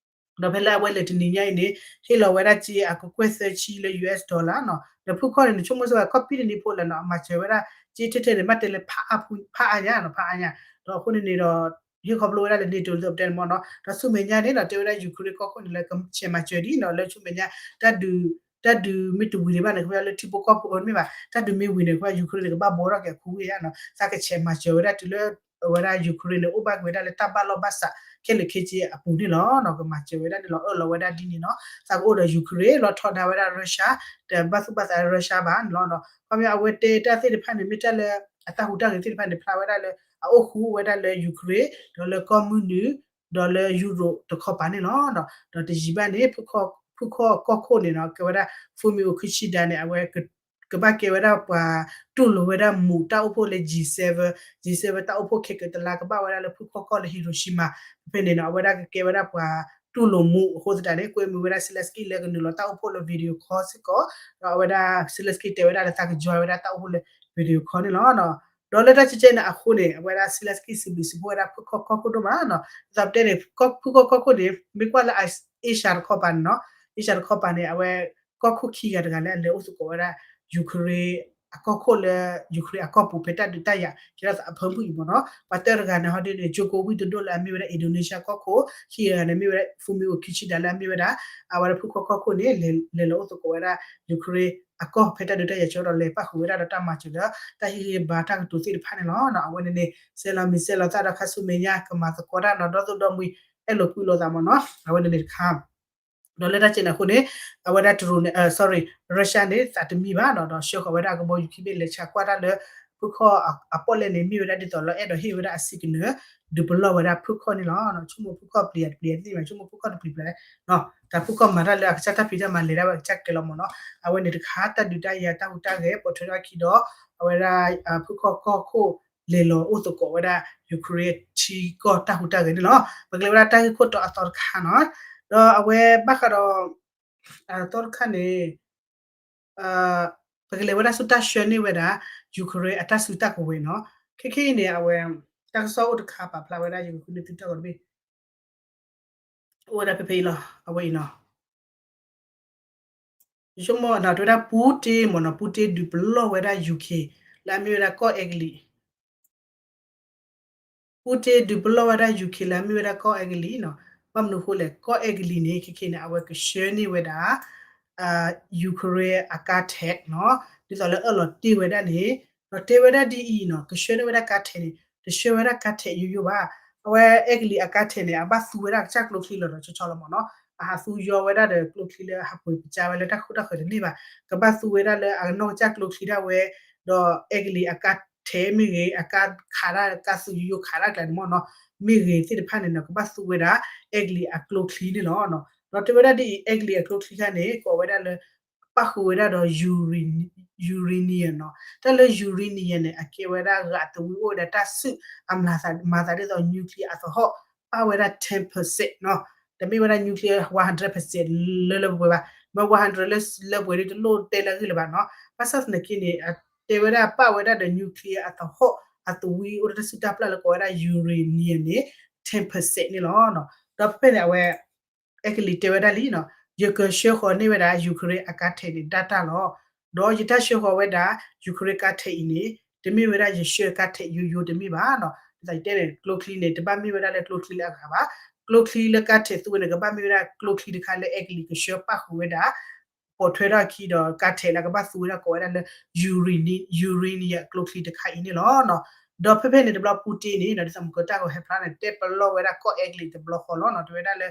ဒီးဖဲလၢအဝဲလဲၤတနံၤညါအံၤန့ၣ် ဟ့ၣ်လီၤဝဲဒၣ်စ့အကကွဲၢ်သၢဆံလၢ US dollar နီၤ, ဒီးဖုခီၣ်န့ၣ် နဆိကမိၣ်စ့ၢ်ဝဲ ခီၣ်ပံတနံၤဖိလၢနီၤ အမၤစၢၤဝဲဒၣ် စ့ထဲထဲန့ၣ် ဘၣ်တဲလၢ ဖးအါညါနီၤ ဖးအါညါ, ဒီးအဃိန့ၣ်န့ၣ်ဒီး ဟ့ၣ်ခီဖျိဝဲဒၣ်လၢ NATO လၢပတဲန့ၣ်မ့ၢ်နီၤ, ဒီးဆူမဲာ်ညါန့ၣ်ဒီး တဲဝဲဒၣ် Ukraine ကီၢ်ခိၣ်န့ၣ်လၢကဆဲးမၤစၢၤဒ်နီၤ လၢဆူမဲာ်ညါ တၢ်ဒုး တၢ်ဒုးမ့ၢ်တဝံၤဒံးဘၣ်န့ၣ် ကဘၣ်လၢထံဖိကီၢ်ဖိအမ့ၢ်ဘၣ် တၢ်ဒုးမ့ၢ်ဝံၤန့ၣ် ကဘၣ် Ukraine န့ၣ် ကဘၣ်ဘှီထီၣ်က့ၤအခိၣ်ဂ့ၢ်ဧါနီၤ, သးကဆဲးမၤစၢၤဝဲဒၣ်တုၤလၢ အဝဲဒၣ် Ukraine န့ၣ် အိၣ်ဘၣ်က့ၤဝဲဒၣ်လၢတၢ်ဘၣ်လိာ်ဘၣ်စး ခဲလၢာ်ခဲဆ့အပူၤန့ၣ်လီၤ. ကမၤစၢၤဝဲဒၣ်န့ၣ်လီၤ အၢၣ်လီၤဝဲဒၣ်ဒ်န့ၣ်နီၤ, သးကအိၣ်ဒီး Ukraine လီၤထီဒါဝဲဒၣ် Russia တဘၣ်သူၣ်ဘၣ်သး Russia ဘၣ်န့ၣ်လီၤ. ခီပညီအဝဲတဲတၢ်သ့ၣ်တဖၣ်န့ၣ် မ့ၢ်တၢ်လၢ အတၢ်ဟူးတၢ်ဂဲၤသ့ၣ်တဖၣ်န့ၣ် ဖျါဝဲဒၣ်လၢ အအိၣ်ဃူအိၣ်ဝဲဒၣ်လၢ Ukraine ဒီးလၢကီၢ်မုၢ်နုာ် ဒီးလၢယူရိၣ်တခီပၤန့ၣ်လီၤ. ဒီးတယံာ်ဘၣ်န့ၣ် ဖုခီၣ်ကီၢ်ခိၣ်န့ၣ်နီၤ ကဲဝဲဒၣ် Fumio Kishida န့ၣ် အဝဲ ကဘၣ်ကဲဝဲဒၣ်ပှၤတူၢ်လိာ်ဝဲဒၣ်မူးတၢ်အိၣ်ဖှိၣ်လၢ G seven, G seven တၢ်အိၣ်ဖှိၣ်ခဲကတလါ ကဘၣ်ဝဲဒၣ်လၢဖုခီၣ်ကီၢ်လၢ Hiroshima ဖဲန့ၣ်နီၤ အဝဲဒၣ်ကကဲဝဲဒၣ်ပှၤတူၢ်လိာ်မူးအဃိသတးန့ၣ် ကွဲမုာ်ဝဲဒၣ် Zelensky လၢကနုာ်လီၤတၢ်အိၣ်ဖှိၣ်လၢ video call စ့ၢ်ကီး, ဒီးအဝဲဒၣ် Zelensky တဲဝဲဒၣ်လၢသးကယီဝဲဒၣ်တၢ်အိၣ်ဖှိၣ်လၢ video call န့ၣ်လီၤ. ဒီးလၢတၢ်ကဲကဲန့ၣ်အဃိန့ၣ် အဝဲဒၣ် Zelensky စံးဘျုးစံးဖှိၣ်ဝဲဒၣ်ဖုခီၣ်ကီၢ်ခိၣ်ဒိၣ်မးနီၤ, ဒ်သိးပတဲန့ၣ် ဖုခီၣ်ကီၢ်ခိၣ်န့ၣ် မ့ၢ်ကွၢ်လၢ Asia တခီပၤန့ၣ်နီၤ, Asia တခီပၤန့ၣ် အဝဲ ကီၢ်ခိၣ်ခံဂၤတဂၤလၢအလဲၤအိၣ်သကိးဝဲဒၣ် Ukraine အကီၢ်ခိၣ်လၢ Ukraine အကီၢ်ပူၤဖဲတၢ်ဒုးတၢ်ယၤ ကဲထီၣ်သးအဖၢမုၢ်အံၤမ့ၢ်နီၤ, ပှၤတၢတဂၤန့ၣ် ဟီဒ်န့ၣ် Joko Widodo လၢအမ့ၢ်ဝဲဒၣ် Indonesia ကီၢ်ခိၣ်, ခံဂၤန့ၣ်မ့ၢ်ဝဲဒၣ် Fumio Kishida လၢအမ့ၢ်ဝဲဒၣ် အဝဲဒၣ်ဖုခီၣ်ကီၢ်ခိၣ်န့ၣ် လဲၤလဲၤလီၤအိၣ်သကိးဝဲဒၣ် Ukraine အကီၢ်ဖဲတၢ်ဒုးတၢ်ယၤကၠီဒီး လဲၤပၣ်ဃုာ်ဝဲဒၣ်ဒီးတၢ်မၤစၢၤလၢ တၢ်ဟ့ၣ်ဂံၢ်ဟ့ၣ်ဘါတၢ်ကတိၤသ့ၣ်တဖၣ်န့ၣ်လီၤ. အဝဲန့ၣ်န့ၣ် ဆဲးလီၤမံၤဆဲးလီၤသၣ်ဒီးခါဆူမဲာ်ညါ ကမၤသကိးတၢ်နီၤ ဒီသိၣ်ဒီမှံ အဲၣ်လိာ်ကွံလိာ်သးမ့ၢ်နီၤ, အဝဲန့ၣ်န့ၣ်တခါ ဒီးလၢတၢ်ကဲန့ၣ်အဃိန့ၣ် အဝဲဒၣ်တရူးန့ၣ် sorry, Russia န့ၣ် သးတမံဘၣ်နီၤ, ဒီးဆှၢဃီၤဝဲဒၣ်အကဘီယူၤခံဘ့ၣ် လဲၤဆါကွၢ်တၢ်လၢ ဖုခီၣ်အပီၣ်လဲၣ်န့ၣ် မ့ၢ်ဝဲဒၣ်ဒ်သိးလၢအဲၣ်ဒိးဟ့ၣ်ဝဲဒၣ်အ signal ဒုးပလီၢ်ဝဲဒၣ်ဖုခီၣ်န့ၣ်လီၤ. ဆိကမိၣ်ဖုခီၣ်ပျံၤတပျံၤသ့ၣ်ညါ ဆိကမိၣ်ဖုခီၣ်တပျံၤပျါလဲၣ်, တၢ်ဖုခီၣ်မၤတၢ်လၢအကစၢ်တၢ်ဖံးတၢ်မၤလဲၤဒၣ်ဝဲအကစၢ်ကဲလီၤမ့ၢ်နီၤ, အဝဲန့ၣ်တခါ တၢ်ဒုးတၢ်ယၤတၢ်ဟူးတၢ်ဂဲၤ ပိာ်ထွဲထီၣ်အခံဒီး အဝဲဒၣ် ဖုခီၣ်ကီၢ်ခိၣ် လဲၤလီၤအိၣ်သကိးဝဲဒၣ် Ukraine ထံကီၢ်တၢ်ဟူးတၢ်ဂဲၤန့ၣ်လီၤ. ပကလဲၤဝဲဒၣ်တၢ်ဂ့ၢ်ခိၣ်တီအသီတခါနီၤ, ဒီးအဝဲဘၣ်ဃးဒီး အသီတခါန့ၣ် ပကလဲၤဝဲဒၣ်ဆူတၢ်ဆှၢန့ၢ်ဝဲဒၣ် Ukraine အတၢ်စုတၢ်ကဝဲၤနီၤ, ခဲခဲအံၤန့ၣ် အဝဲ တၢ်ကစီၣ်အိၣ်တခါပာ်ဖျါဝဲဒၣ် ယကဃုန့ၢ်သုတၢ်ဂီၤတဘ့ၣ် အိၣ်ဝဲဒၣ်ဖဲဖဲအံၤလီၤ အဝဲအံၤနီၤ ယဆိကမိၣ်နီၤ တဲဝဲဒၣ် Putin မ့ၢ်နီၤ Putin ဒုးပလီၢ်ဝဲဒၣ် Ukraine လၢအမ့ၢ်ဝဲဒၣ်ကီၢ်အဲကလံး Putin ဒုးပလီၢ်ဝဲဒၣ် Ukraine လၢအမ့ၢ်ဝဲဒၣ်ကီၢ်အဲကလံးနီၤ, ဘၣ်မနုၤအဃိလဲၣ် ကီၢ်အဲကလံးန့ၣ် ခဲခဲန့ၣ် အဝဲကဆှၢန့ၢ်ဝဲဒၣ် Ukraine အကါထဲးနီၤ, ဒ်သိးလၢအၢၣ်လီၤတ့ၢ်ဝဲဒၣ်န့ၣ်, ဒီးတဲဝဲဒၣ်ဒ်အံၤနီၤ ကဆှၢန့ၢ်ဝဲဒၣ်ကါထဲးန့ၣ် တဆှၢဝဲဒၣ်ကါထဲးယိယိဘၣ်, အဝဲအဲကလံးအကါထဲးန့ၣ် အဘၣ်သူဝဲဒၣ်ကစၢ်ကျိချံလီၤဒီးဆီဆီလီၤမ့ၢ်နီၤ, အဟးသူယီဝဲဒၣ်ဒီးကျိချံလၢအဟးပှ့ၤပစါဝဲလၢတၢ်ခိတၢ်ဃၢၤတန့ၢ်ဘၣ်, ကဘၣ်သူဝဲဒၣ်လၢအနီၢ်ကစၢ်ကျိချံဒၣ်ဝဲ ဒီးအဲကလံးအကါထဲးမ့ၢ်ဂ့ၤ အကါခးဒၣ်ကါသူယိယိခးဒၣ်ကျါန့ၣ်မ့ၢ်နီၤ, မ့ၢ်ဂ့ၤသ့ၣ်တဖၣ်န့ၣ်နီၤ ကဘၣ်သူဝဲဒၣ် အဲကလံးအကျိချံန့ၣ်လီၤ. ဒီးတဲဝဲဒၣ်ဒ်အံၤ အဲကလံးအကျိချံခါန့ၣ် ကိးဝဲဒၣ်လၢ ပၣ်ဃုာ်ဝဲဒၣ်ဒီး uranium နီၤ, တၢ်လၢ uranium န့ၣ် အကဲဝဲဒၣ်ဂၤသဝံအိၣ်ဝဲဒၣ်တၢ်စုၣ်အမျးသး မၤသးဒ်သိး nuclear အသဟီၣ် ပၣ်ဝဲဒၣ် ten percent နီၤ, တမ့ၢ်ဝဲဒၣ် nuclear one hundred percent လၢလၢပှဲၤပှဲၤဘၣ်, မ့ၢ် one hundred လၢလၢပှဲၤပှဲၤဒီး တလိၣ်တဲလၢအဂ့ၢ်လၢၤဘၣ်နီၤ, ဘၣ်ဆၣ်သနာ်က့န့ၣ် တဲဝဲဒၣ်ပၣ်ဝဲဒၣ်ဒီး nuclear အသဟီၣ် အသဝံအိၣ်ဒီးတၢ်စုၣ်တၢ်ပျၢ်လၢကိးဝဲဒၣ် uranium န့ၣ် ten percent န့ၣ်လီၤ. ဒီးဖဲဖဲန့ၣ် အဝဲ အဲကလံးတဲဝဲဒၣ်လံနီၤ, ယကဆှၢဃီၤန့ၢ်ဝဲဒၣ် Ukraine အကါထဲးန့ၣ် ဒၣ်တၢ်လီၤ. ဒီးယတၢ်ဆှၢဃီၤဝဲဒၣ် Ukraine ကါထဲးအံၤန့ၣ် တမ့ၢ်ဝဲဒၣ်ယဆှၢကါထဲးယိယိတမ့ၢ်ဘၣ်နီၤ, ဒ်သိးယတဲန့ၣ် ကျိချံန့ၣ် တဘၣ်မ့ၢ်ဝဲဒၣ်လၢကျိချံလၢအဂၤဘၣ်, ကျိချံလၢကါထဲးသူဝဲန့ၣ် ကဘၣ်မ့ၢ်ဝဲဒၣ်ကျိချံတခါလၢအဲကလံးကဆှၢပၣ်ဃုာ်ဝဲဒၣ် ပိာ်ထွဲထီၣ်အခံဒီး ကါထဲးလၢကဘၣ်သူဝဲဒၣ်ကိးဝဲဒၣ်လၢ uranium ကျိချံတခါအံၤန့ၣ်လီၤ. ဒီးဖဲဖဲန့ၣ်တဘျီ Putin န့ၣ် ဒ်သိးမုၢ်ကၢတၢ်ဂီၤဟဲဖျါန့ၣ် တဲပလီၢ်ဝဲဒၣ်ကီၢ်အဲကလံးတဘျီဃီလီၤနီၤ, တဲဝဲဒၣ်လၢ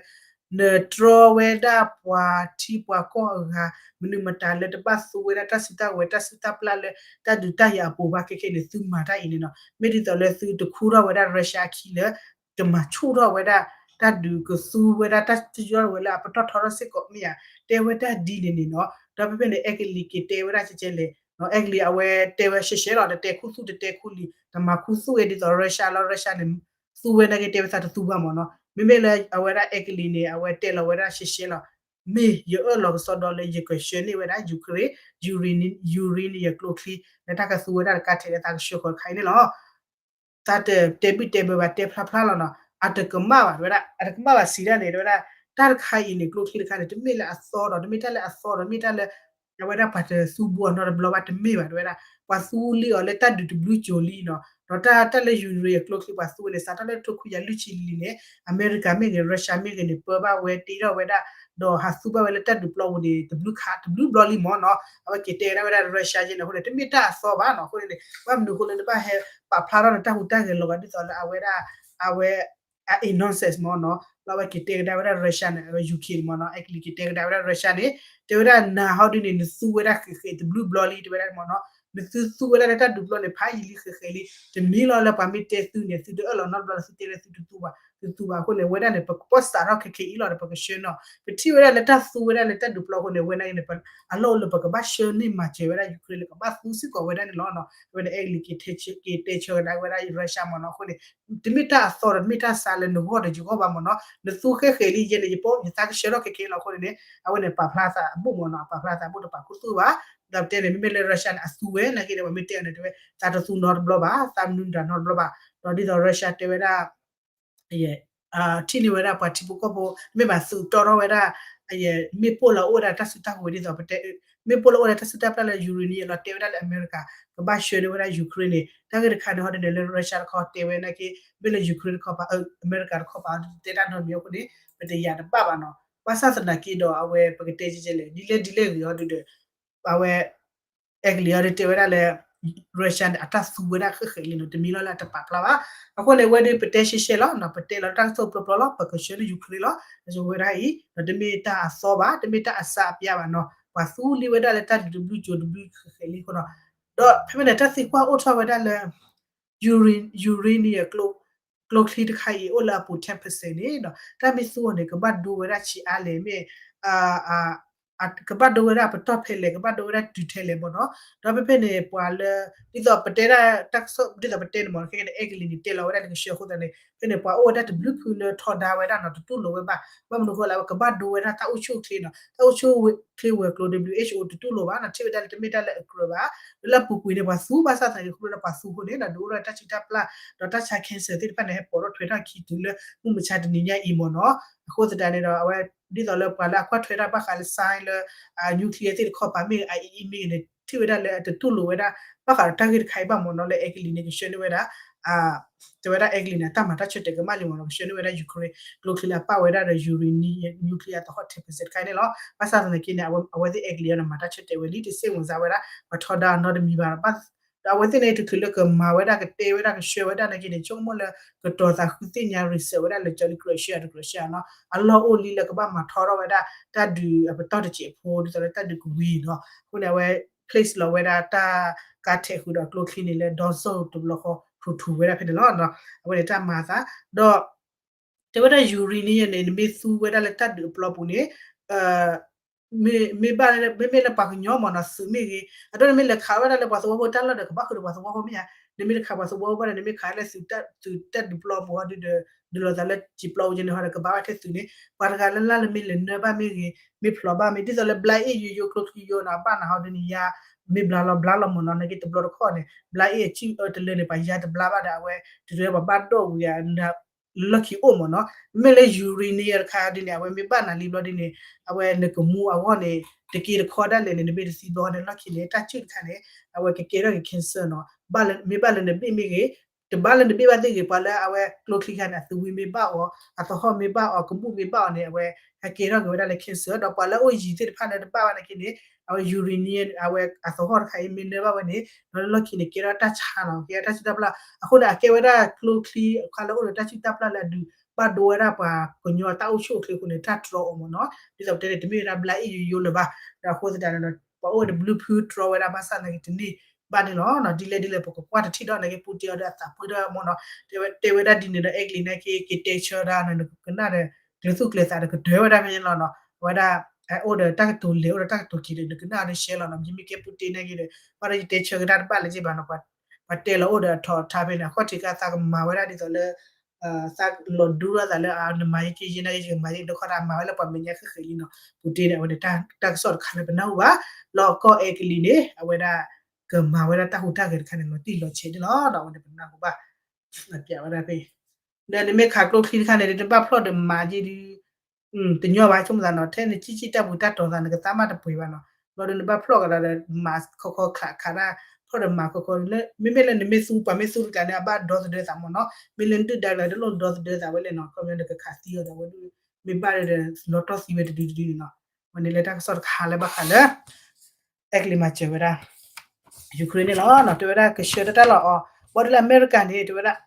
နတြီဝဲဒၣ်ပှၤထံပှၤကီၢ်အဂၤ မနုၤမတၤလၢတဘၣ်သူဝဲဒၣ်တၢ်စုတၢ်ကဝဲၤ တၢ်စုၣ်တၢ်ပျၢ်လၢ တၢ်ဒုးတၢ်ယၤအပူၤဘၣ် ခဲခဲန့ၣ် သုမၤတၢ်အံၤန့ၣ်နီၤ, မ့ၢ်ဒ်သိးလၢသုတခူထီၣ်ဝဲဒၣ် Russia အခံလၢ ကမၤဆူၣ်ထီၣ်ဝဲဒၣ် တၢ်ဒုးကသူဝဲဒၣ်တၢ်စံၣ်ညီၣ်ဝဲလၢအပတီၢ်ထီထီၣ်စ့ၢ်ကီးမ့ၢ်ဧါ, တဲဝဲဒၣ်ဒ်န့ၣ်န့ၣ်နီၤ, ဒီးဖဲဖဲန့ၣ် အဲကလံးက့ၤတဲဝဲဒၣ်ကဲကဲလဲၣ်, အဲကလံးအဝဲတဲဝဲရှဲရှဲလီၤ, တတဲခူသူၣ်တတဲခူလံၤ တမၤခူသူၣ်ဝဲဒ်သိး Russia လီၤ, Russia န့ၣ် သူဝဲနာ်က့တဲဝဲသးတသူဘၣ်မ့ၢ်နီၤ, မ့မ့ၢ်လၢအဝဲဒၣ်အဲကလံးန့ၣ် အဝဲတဲလီၤဝဲဒၣ်ရှဲရှဲလီၤ, မ့ၢ်ယအၢၣ်လီၤကစီဒီလၢယကဆှၢန့ၢ်ဝဲဒၣ် Ukraine uranium ကျိချံ လၢတၢ်ကသူဝဲဒၣ်တကါထဲးလၢသးကဆှၢဃီၤတခါအံၤန့ၣ်လီၤ. သးတတဲဘုၣ်တဲဘၢဘၣ် တဲဖျါဖျါလီၤနီၤ, အတကမၣ်ဘၣ် တဲဝဲဒၣ် အတကမၣ်ဘၣ်စံးဒၣ်န့ၣ် တဲဝဲဒၣ် တၢ်တခါအံၤန့ၣ် ကျိချံတခါန့ၣ် တမ့ၢ်လၢအသီဒီး တမ့ၢ်တၢ်လၢအသီဒီး တမ့ၢ်တၢ်လၢ အဝဲဒၣ်ပှၤတသူဘိအီၤနီတဘျီဘၣ် တမ့ၢ်ဘၣ် တဲဝဲဒၣ် ပှၤသူလံအီၤလၢတၢ်ဒုးတဘျုကၠိၤလံနီၤ, ဒီးတၢ်တၢ်လၢ uranium ကျိချံပှၤသူဝဲန့ၣ် စးထီၣ်လၢတထိခွံကယၤလွံၢ်ဆံလံန့ၣ် အမဲရကၤမ့ၢ်ဂ့ၤ Russia မ့ၢ်ဂ့ၤန့ၣ် ပၢဘၣ်ဝဲတ့ထီၣ်ဝဲဒၣ် ဒီးဟးသူဘၣ်ဝဲလၢတၢ်ဒုးပျီပူၤန့ၣ် တဘျုးခါ တဘျုးဘျီလံမ့ၢ်နီၤ, အဝဲက့ၤတဲဝဲဒၣ် Russia ယဲန့ၣ်အဃိန့ၣ် တမ့ၢ်တၢ်အသီဘၣ်နီၤ, အဃိန့ၣ် ဘၣ်မနုၤအဃိလၢနဘၣ်ဟဲပာ်ဖျါထီၣ်နတၢ်ဟူးတၢ်ဂဲၤလီၤဂာ်ဒ်သိးလၢအဝဲဒၣ် အဝဲ အ innocence မ့ၢ်နီၤ, လၢအဝဲက့ၤတဲကဒါဝဲဒၣ် Russia န့ၣ် အဝဲ Ukraine မ့ၢ်နီၤ, အဲကလံးက့ၤတဲကဒါဝဲဒၣ် Russia န့ၣ် တဲဝဲဒၣ်နၤဟီဒုန့ၣ် နသူဝဲဒၣ်ဃဲးဃဲးတဘျုးဘျီလံ တဲဝဲဒၣ်မ့ၢ်နီၤ, နသုသူဝဲဒၣ်လၢတၢ်ဒုးပျီန့ၣ် ဖးယံာ်လံဃဲးဃဲးလံ, တမ့ၢ်လီၤလၢပှၤမ့ၢ်တဲသုန့ၣ် သုတအၢၣ်လီၤနီတဘျီလၢသုတဲလၢသုတသူဘၣ်, သုသူဘၣ်အဃိန့ၣ် ဝဲဒၣ်န့ၣ် ပကပီၢ်စးထီၣ်ခဲခဲအံၤလီၤဒီး ပကဆှၢနီၤ ပထံၣ်ဝဲဒၣ်လၢတၢ်သူဝဲဒၣ်လၢတၢ်ဒုးပျီအဃိန့ၣ် ဝဲန့ၣ် အလီၢ်အိၣ်လၢပကဘၣ်ဆှၢန့ၢ်မၤစၢၤဝဲဒၣ် Ukraine လၢကဘၣ်သူစ့ၢ်ကီးဝဲဒၣ်န့ၣ်လီၤနီၤ. အဝဲန့ၣ် အဲကလံးက့ၤတဲဆၢကဒါဝဲဒၣ် Russia မ့ၢ်နီၤ. အဃိန့ၣ် တမ့ၢ်တၢ်အသီဒီး တမ့ၢ်တၢ်ဆါလၢနဂီၢ်ဒီးယဂီၢ်ဘၣ်မ့ၢ်နီၤ. နသူခဲခဲလံ ယဲန့ၣ် ယပီၢ်ယသးကဆှၢထီၣ်ခဲခဲလီၤအဃိန့ၣ် အဝဲန့ၣ်ပာ်ဖျါသးအဘိၣ်မ့ၢ်နီၤ. အပာ်ဖျါသးအဘိၣ်တပာ်ခူသူၣ်ဘၣ်. ဒီးပတဲန့ၣ် မ့မ့ၢ်လၢ Russia န့ၣ် အသူဝဲနာ်က့ဒီး ပှၤမ့ၢ်တဲအီၤန့ၣ် တဲဝဲ သးတသူနီတဘျီဘၣ်, သးမနုၤဒၣ်နီတဘျီဘၣ်. ဒီးဒ်သိး Russia တဲဝဲဒၣ် ထံၣ်န့ၢ်ဝဲဒၣ်ပှၤထံဖိကီၢ်ဖိ မ့ၢ်ဘၣ်သုးတီထီၣ်ဝဲဒၣ် မ့ၢ်ပိၢ်လီၤအိၣ်ဝဲဒၣ်တၢ်စုတၢ်ဝဲၤဒ်သိးပတဲ မ့ၢ်ပိၢ်လီၤအိၣ်ဝဲဒၣ်တၢ်စုတၢ်ပျၢ်လၢ uranium လီၤ တဲဝဲဒၣ်လၢအမဲရကၤ ကဘၣ်ဆှၢန့ၢ်ဝဲဒၣ် Ukraine န့ၣ် တၢ်ဂ့ၢ်တခါန့ၣ် ဟီဒ်န့ၣ်လၢ Russia တခီတဲဝဲနာ်က့ မ့ၢ်လၢ Ukraine တခီပၤ အမဲရကၤတခီပၤ တဲတၢ်နီတမံၤအဃိန့ၣ် ပတယာ်တဘၣ်ဘၣ်နီၤ. ဘၣ်ဆၣ်သနာ်က့ဒီး အဝဲပကတဲကဲလဲၣ် ဒ်လဲၣ်ဒ်လဲၣ်ဂ့ၤဟီဒ်ဒီး အဝဲ အဲကလံးအီၤဒ်တဲဝဲဒၣ်လၢ Russia န့ၣ် အတၢ်သူဝဲဒၣ်ဃဲးဃဲးလံနီၤ တမံၤလီၤလၢအတပာ်ဖျါဘၣ်. အဃိန့ၣ် ဝဲဒၣ်ပတဲရှဲရှဲလီၤနီၤ ပတဲလီၤတၢ်ကစီၣ်ပျီပျီလီၤ ပကဆှၢလၢ Ukraine လီၤ အဝဲဒၣ်အံၤ ဒီးတမ့ၢ်တၢ်အသီဘၣ် တမ့ၢ်တၢ်အစးအပျါဘၣ်နီၤ ပှၤသူလံဝဲဒၣ်လၢတၢ်ဒုးတဘျုးကၠိတဘျုးဃဲးဃဲးလံအဃိနီၤ. ဒီးဖဲမ့ၢ်န့ၣ် တၢ်သံကွၢ်အိၣ်ထီၣ်ဝဲဒၣ်လၢ uranium ကျိချံတခါအံၤ အိၣ်လၢအပူၤ ten percent န့ၣ်ဒီး တၢ်မ့ၢ်သူအီၤန့ၣ် ကဘၣ်ဒိဝဲဒၣ်ဆံးအါလဲၣ် မ့ၢ် ကဘၣ်ဒိဝဲဒၣ်ပတီၢ်ဖဲလဲၣ် ကဘၣ်ဒိဝဲဒၣ်တုၤထဲလဲၣ်မ့ၢ်နီၤ. ဒီးဖဲဖဲန့ၣ် ပှၤလၢ ဒ်သိးပတဲဒၣ်တၢ်ကစီၣ် ဒ်သိးပတဲန့ၣ်မ့ၢ် ခဲကနံၣ် အဲကလံးန့ၣ် တဲလီၤဝဲဒၣ်လၢကဆှၢအဃိသတးန့ၣ် ဖဲန့ၣ် ပှၤအိၣ်ဝဲဒၣ်တဘျုးဖုလၢထီဒါဝဲဒၣ်နီၤ တတူၢ်လိာ်ဝဲဘၣ်. ဘၣ်မနုၤအဃိလဲၣ် ကဘၣ်ဒိဝဲဒၣ်တၢ်အိၣ်ဆူၣ်အိၣ်ချ့နီၤ တၢ်အိၣ်ဆူၣ်အိၣ်ချ့ဝဲၤကျိၤ WHO တတူၢ်လိာ်ဘၣ်နီၤ ထံၣ်ဝဲဒၣ်လၢတမ့ၢ်တၢ်လၢအကြၢးဘၣ်. လၢလၢပူၤကွံာ်န့ၣ် ပှၤသူ ဘၣ်ဆၣ်သနာ်က့ ခီဖျိလၢပှၤသူအဃိန့ၣ် ဒီးဒုးအိၣ်ဒီးတၢ်စုတၢ်ပျၢ် ဒီးတၢ်ဆါ cancer သ့ၣ်တဖၣ်န့ၣ် ဟဲပိာ်ထီၣ်ထွဲထီၣ်ခံတုၤလၢ မုၢ်မဆါတနံၤညါအံၤမ့ၢ်နီၤ. အဃိသတးန့ၣ်ဒီး အဝဲ ဒ်သိးလၢပှၤလၢအကွၢ်ထွဲတၢ်ဘၣ်ဃးလၢ science လၢ nuclear သ့ၣ်တခီပၤမ့ၢ်ဂ့ၤ IAEA မ့ၢ်ဂ့ၤန့ၣ် ထံၣ်ဝဲဒၣ်လၢအတတူၢ်လိာ်ဝဲဒၣ် ဘၣ်ဃးဒီးတၢ်ဂ့ၢ်တခါအံၤဘၣ်မ့ၢ်နီၤ လၢအဲကလံးန့ၣ် ကဆှၢန့ၢ်ဝဲဒၣ် တဲဝဲဒၣ်အဲကလံးန့ၣ် အတၢ်မၤတၢ်ဆၢတဲာ်ကမၣ်လံမ့ၢ်နီၤ ကဆှၢန့ၢ်ဝဲဒၣ် Ukraine ကျိချံလၢအပာ်ဝဲဒၣ်ဒီး uranium nuclear အသဟီၣ် ten percent တခါန့ၣ်လီၤ. ဘၣ်ဆၣ်သနာ်က့န့ၣ် အဝဲသ့ၣ်အဲကလံးအီၤန့ၣ် မၤတၢ်ဆၢတဲာ်ဝဲလံ တစ့ၢ်မုၢ်စါဝဲဒၣ် ပှၤထီဒါအီၤနီတမံၤဘၣ် ဒီးအဝဲသ့ၣ်န့ၣ် တချုးလၢကမၤဝဲဒၣ် ကတဲဝဲဒၣ် ကဆှၢဝဲဒၣ်နာ်က့န့ၣ် ဆိကမိၣ်လၢ ကတီၤသးဃုသ့ၣ်ညါ research ဝဲဒၣ်လၢကၠီလံ ကြၢးရှဲ တကြၢးရှဲနီၤ အလီၢ်အိၣ်လံလၢကဘၣ်မၤထီထီၣ်ဝဲဒၣ် တၢ်ဒုးအပတီၢ်တစဲးဖိ ဒ်သိးလၢတၢ်ဒုးကဝံၤနီၤ အဃိန့ၣ် အဝဲ place လီၤဝဲဒၣ်တၢ်ကါထဲးဃုာ်ဒီးကျိချံန့ၣ်လၢ ဒီစိၣ်တဘျီဃီ ထူထူဝဲဒၣ်ဖဲန့ၣ်လီၤ. အဝဲန့ၣ်တၢ်မၤအသး ဒီး တဲဝဲဒၣ် uranium န့ၣ် နမ့ၢ်သူဝဲဒၣ်လၢတၢ်ဒုးအပျီပူၤန့ၣ် မ့မ့ၢ်ဘၣ် မ့မ့ၢ်လၢပှၤကညီမ့ၢ်နီၤ သုးမ့ၢ်ဂ့ၤ အဒိ နမ့ၢ်လဲၤခးဝဲဒၣ်လၢပှၤသဝီဖိတၢ်လီၢ်ဒီး ကဘၣ်ဃုာ်ဒီးပှၤသဝီဖိမ့ၢ်ဧါ, နမ့ၢ်တခးပှၤသဝီဖိဘၣ်ဒီး နမ့ၢ်ခးလၢသုးတၢ်ဒုးပျီပူၤဟီဒုဒီး ဒုးလိာ်သးလၢစံာ်ပျီပူၤကဲန့ၣ်ဟီဒီး ကဘၣ်ဝဲထဲသုးန့ၣ် ပှၤတဂၤလၢ်လၢ်လၢမ့ၢ်လဲၤနၢဘၣ်မ့ၢ်ဂ့ၤ မ့ၢ်ဖျိးဘၣ်မ့ၢ် ဒ်သိးလၢဘျါအ့ၣ်ယိယိကျိချံယိနီၤ အဘၣ်နၤဟီဒုန့ၣ် ယၤ မ့ၢ်ဘျါလီၤဘျါလီၤမ့ၢ်နီၤ နာ်က့တဘျီတခီၣ်န့ၣ် ဘျါအ့ၣ်အစံၣ်အၢတလၢန့ၣ် ပှၤယၤတဘျါဘၣ်ဒီး အဝဲ တတုၤပှၤဘၣ်ဒိၣ်ဝံၤ လီၢ်ခံအိၣ်မ့ၢ်နီၤ, မ့မ့ၢ်လၢ uranium တခါဒ်န့ၣ် အဝဲမ့ၢ်ဘၣ်နၤလံဘျီဒ်န့ၣ် အဝဲနကမူအဂီၢ်န့ၣ် တက့တခီဒၣ်လဲာ်န့ၣ် နမ့ၢ်တသံဘျီန့ၣ် လီၢ်ခံန့ၣ် တၢ်စုၣ်တခါန့ၣ် အဝဲကကဲထီၣ်က့ၤ cancer နီၤ, မ့ၢ်ဘၣ်လၢနဘ့ၣ်မ့ၢ်ဂ့ၤ, တဘၣ်လၢနဘ့ၣ်ဘၣ်သ့ၣ်ဂ့ၤ ပှၤလၢအဝဲကျိချံခါန့ၣ် အသုးဝံမ့ၢ်ဘၣ်အီၤ အသဟီၣ်မ့ၢ်ဘၣ်အီၤ ကဘူၣ်မ့ၢ်ဘၣ်အီၤန့ၣ် အဝဲဟဲကဲထီၣ်က့ၤဝဲဒၣ်လၢ cancer ဒီးပှၤလၢအအိၣ်ယံၤသ့ၣ်တဖၣ်လၢတဘၣ်ဘၣ်နာ်က့န့ၣ် အဝဲ uranium အဝဲအသဟီၣ်တခါအံၤမ့ၢ်နၢဘၣ်ဝဲန့ၣ် ဒီးလၢလီၢ်ခံန့ၣ် ကဲထီၣ်တၢ်ဆါနီၤ ကဲထီၣ်တၢ်စုၣ်တၢ်ပျၢ် အဃိန့ၣ် အကဲဝဲဒၣ်ကျိချံအခါလၢအိၣ်ဒီးတၢ်စုၣ်တၢ်ပျၢ်လၢအဒုးဘၣ်ဒိဝဲဒၣ်ပှၤကညီတၢ်အိၣ်ဆူၣ်အိၣ်ချ့အဃိန့ၣ် တၢ်တြီအီၤမ့ၢ်နီၤ, ဒ်သိးပတဲန့ၣ် တမ့ၢ်ဝဲဒၣ်ဘျါအ့ၣ်ယိယိလၢၤဘၣ်, ဒီးအဃိသတးန့ၣ်ဒီး ပှၤအိၣ်ဝဲတဘျုးဖုတြီဝဲဒၣ်ဘၣ်ဆၣ်သနာ်က့တန့ၢ်ဘၣ်န့ၣ်လီၤ, ဒ်လဲၣ်ဒ်လဲၣ်ပကကွၢ်တထံၣ်ဒီးနာ်က့ ပူတ့အီၤဒီးအသးပှၢ်ဒီးမ့ၢ်နီၤ, တဲဝဲဒၣ်ဒ်န့ၣ်ဒီး အဲကလံးနာ်က့ က့ၤတဲဆၢဒၣ်န့ၣ် နကနၣ်ဒီး ကျဲၤသူၣ်ကျဲၤသးဒီးကတၢၢ်ဝဲဒၣ်ဖဲန့ၣ်လီၤနီၤ, အဝဲဒၣ် အိၣ်ဒီးတၢ်ကတိၤလဲၤ အိၣ်ဒီးတၢ်ကတိၤက့ၤဒီး နကနၣ်ဒီးရှဲလီၤနီၤ, မ့မ့ၢ်ကဲပူတ့နာ်က့ဒီး ဘၣ်ဒီးယတဲဆၢကဒါတဘၣ်လၢၤဘၣ်နီၤ, ပှၤတဲလီၤအိၣ်ဒီးအထီးအထါဖဲန့ၣ် အခီၣ်ထံးခါသးကမၤဝဲဒၣ်ဒ်သိးလၢ သးလီၤဒူထီၣ်သးလၢ နမၤယက့ယဲနာ်က့ ယကမၤယဲ ဒ်ခီတၢ်မၤဝဲလၢပှၤမဲာ်ညါဃ့ဃ့လံနီၤ, ပူတ့န့ၣ် အဝဲန့ၣ်တၢ်ကစီၣ်တခါလၢပနၢ်ဟူဘၣ်, လီၤကီၢ်အဲကလံးန့ၣ် အဝဲဒၣ် ကမၤဝဲဒၣ်တၢ်ဟူးတၢ်ဂဲၤတခါန့ၣ် လီၤတံၢ်လီၤဆဲးန့ၣ်လီၤ, အဝဲန့ၣ်ပနၢ်ဟူဘၣ်, ပျးဝဲဒၣ်ဖဲ ဒီးနမ့ၢ်ခးကျိချံတခါန့ၣ် နဘၣ်ဖျီၣ်ဒီးမၤက့ဒုး တညီဘၣ် ဆိကမိၣ်သးနီၤ, ထဲနကံၣ်ကံၣ်တၢ်ပူၤတၢ်တီၤသး နကသါမၢ်တပှဲၤဘၣ်နီၤ, ဘျီဒီးနဘၣ်ဖျီၣ်ကဒီးဒီး မၤခီခီခးခးဒၣ် ဖျီၣ်ဒီးမၤခီခီ, မ့မ့ၢ်လၢနမ့ၢ်သူ ပှၤမ့ၢ်သူတကျါန့ၣ် အဘၣ်ဒီသဒၢသးမ့ၢ်နီၤ, မ့ၢ်လၢနဒုၣ်ဒါကျါ တလိၣ်ဒီသဒၢသးဝဲလဲၣ်နီၤ, ခီပညီနကခးသံအီၤဒီး အဝဲဒၣ် မ့ၢ်ဘၣ်ဒီး လီၤတီၢ်သံဝဲတဒုတဒုန့ၣ်နီၤ, ဝဲန့ၣ်လၢတၢ်ကစီၣ်တခါလၢဘၣ်ဃးလၢ အဲကလံးမၤစၢၤဝဲဒၣ် Ukraine န့ၣ်လီၤ, တဲဝဲဒၣ်ကဆှၢတၢ်တၢ်လီၤအီၤ, ဘၣ်ဒီးလၢအမဲရကၤန့ၣ် တဲဝဲဒၣ်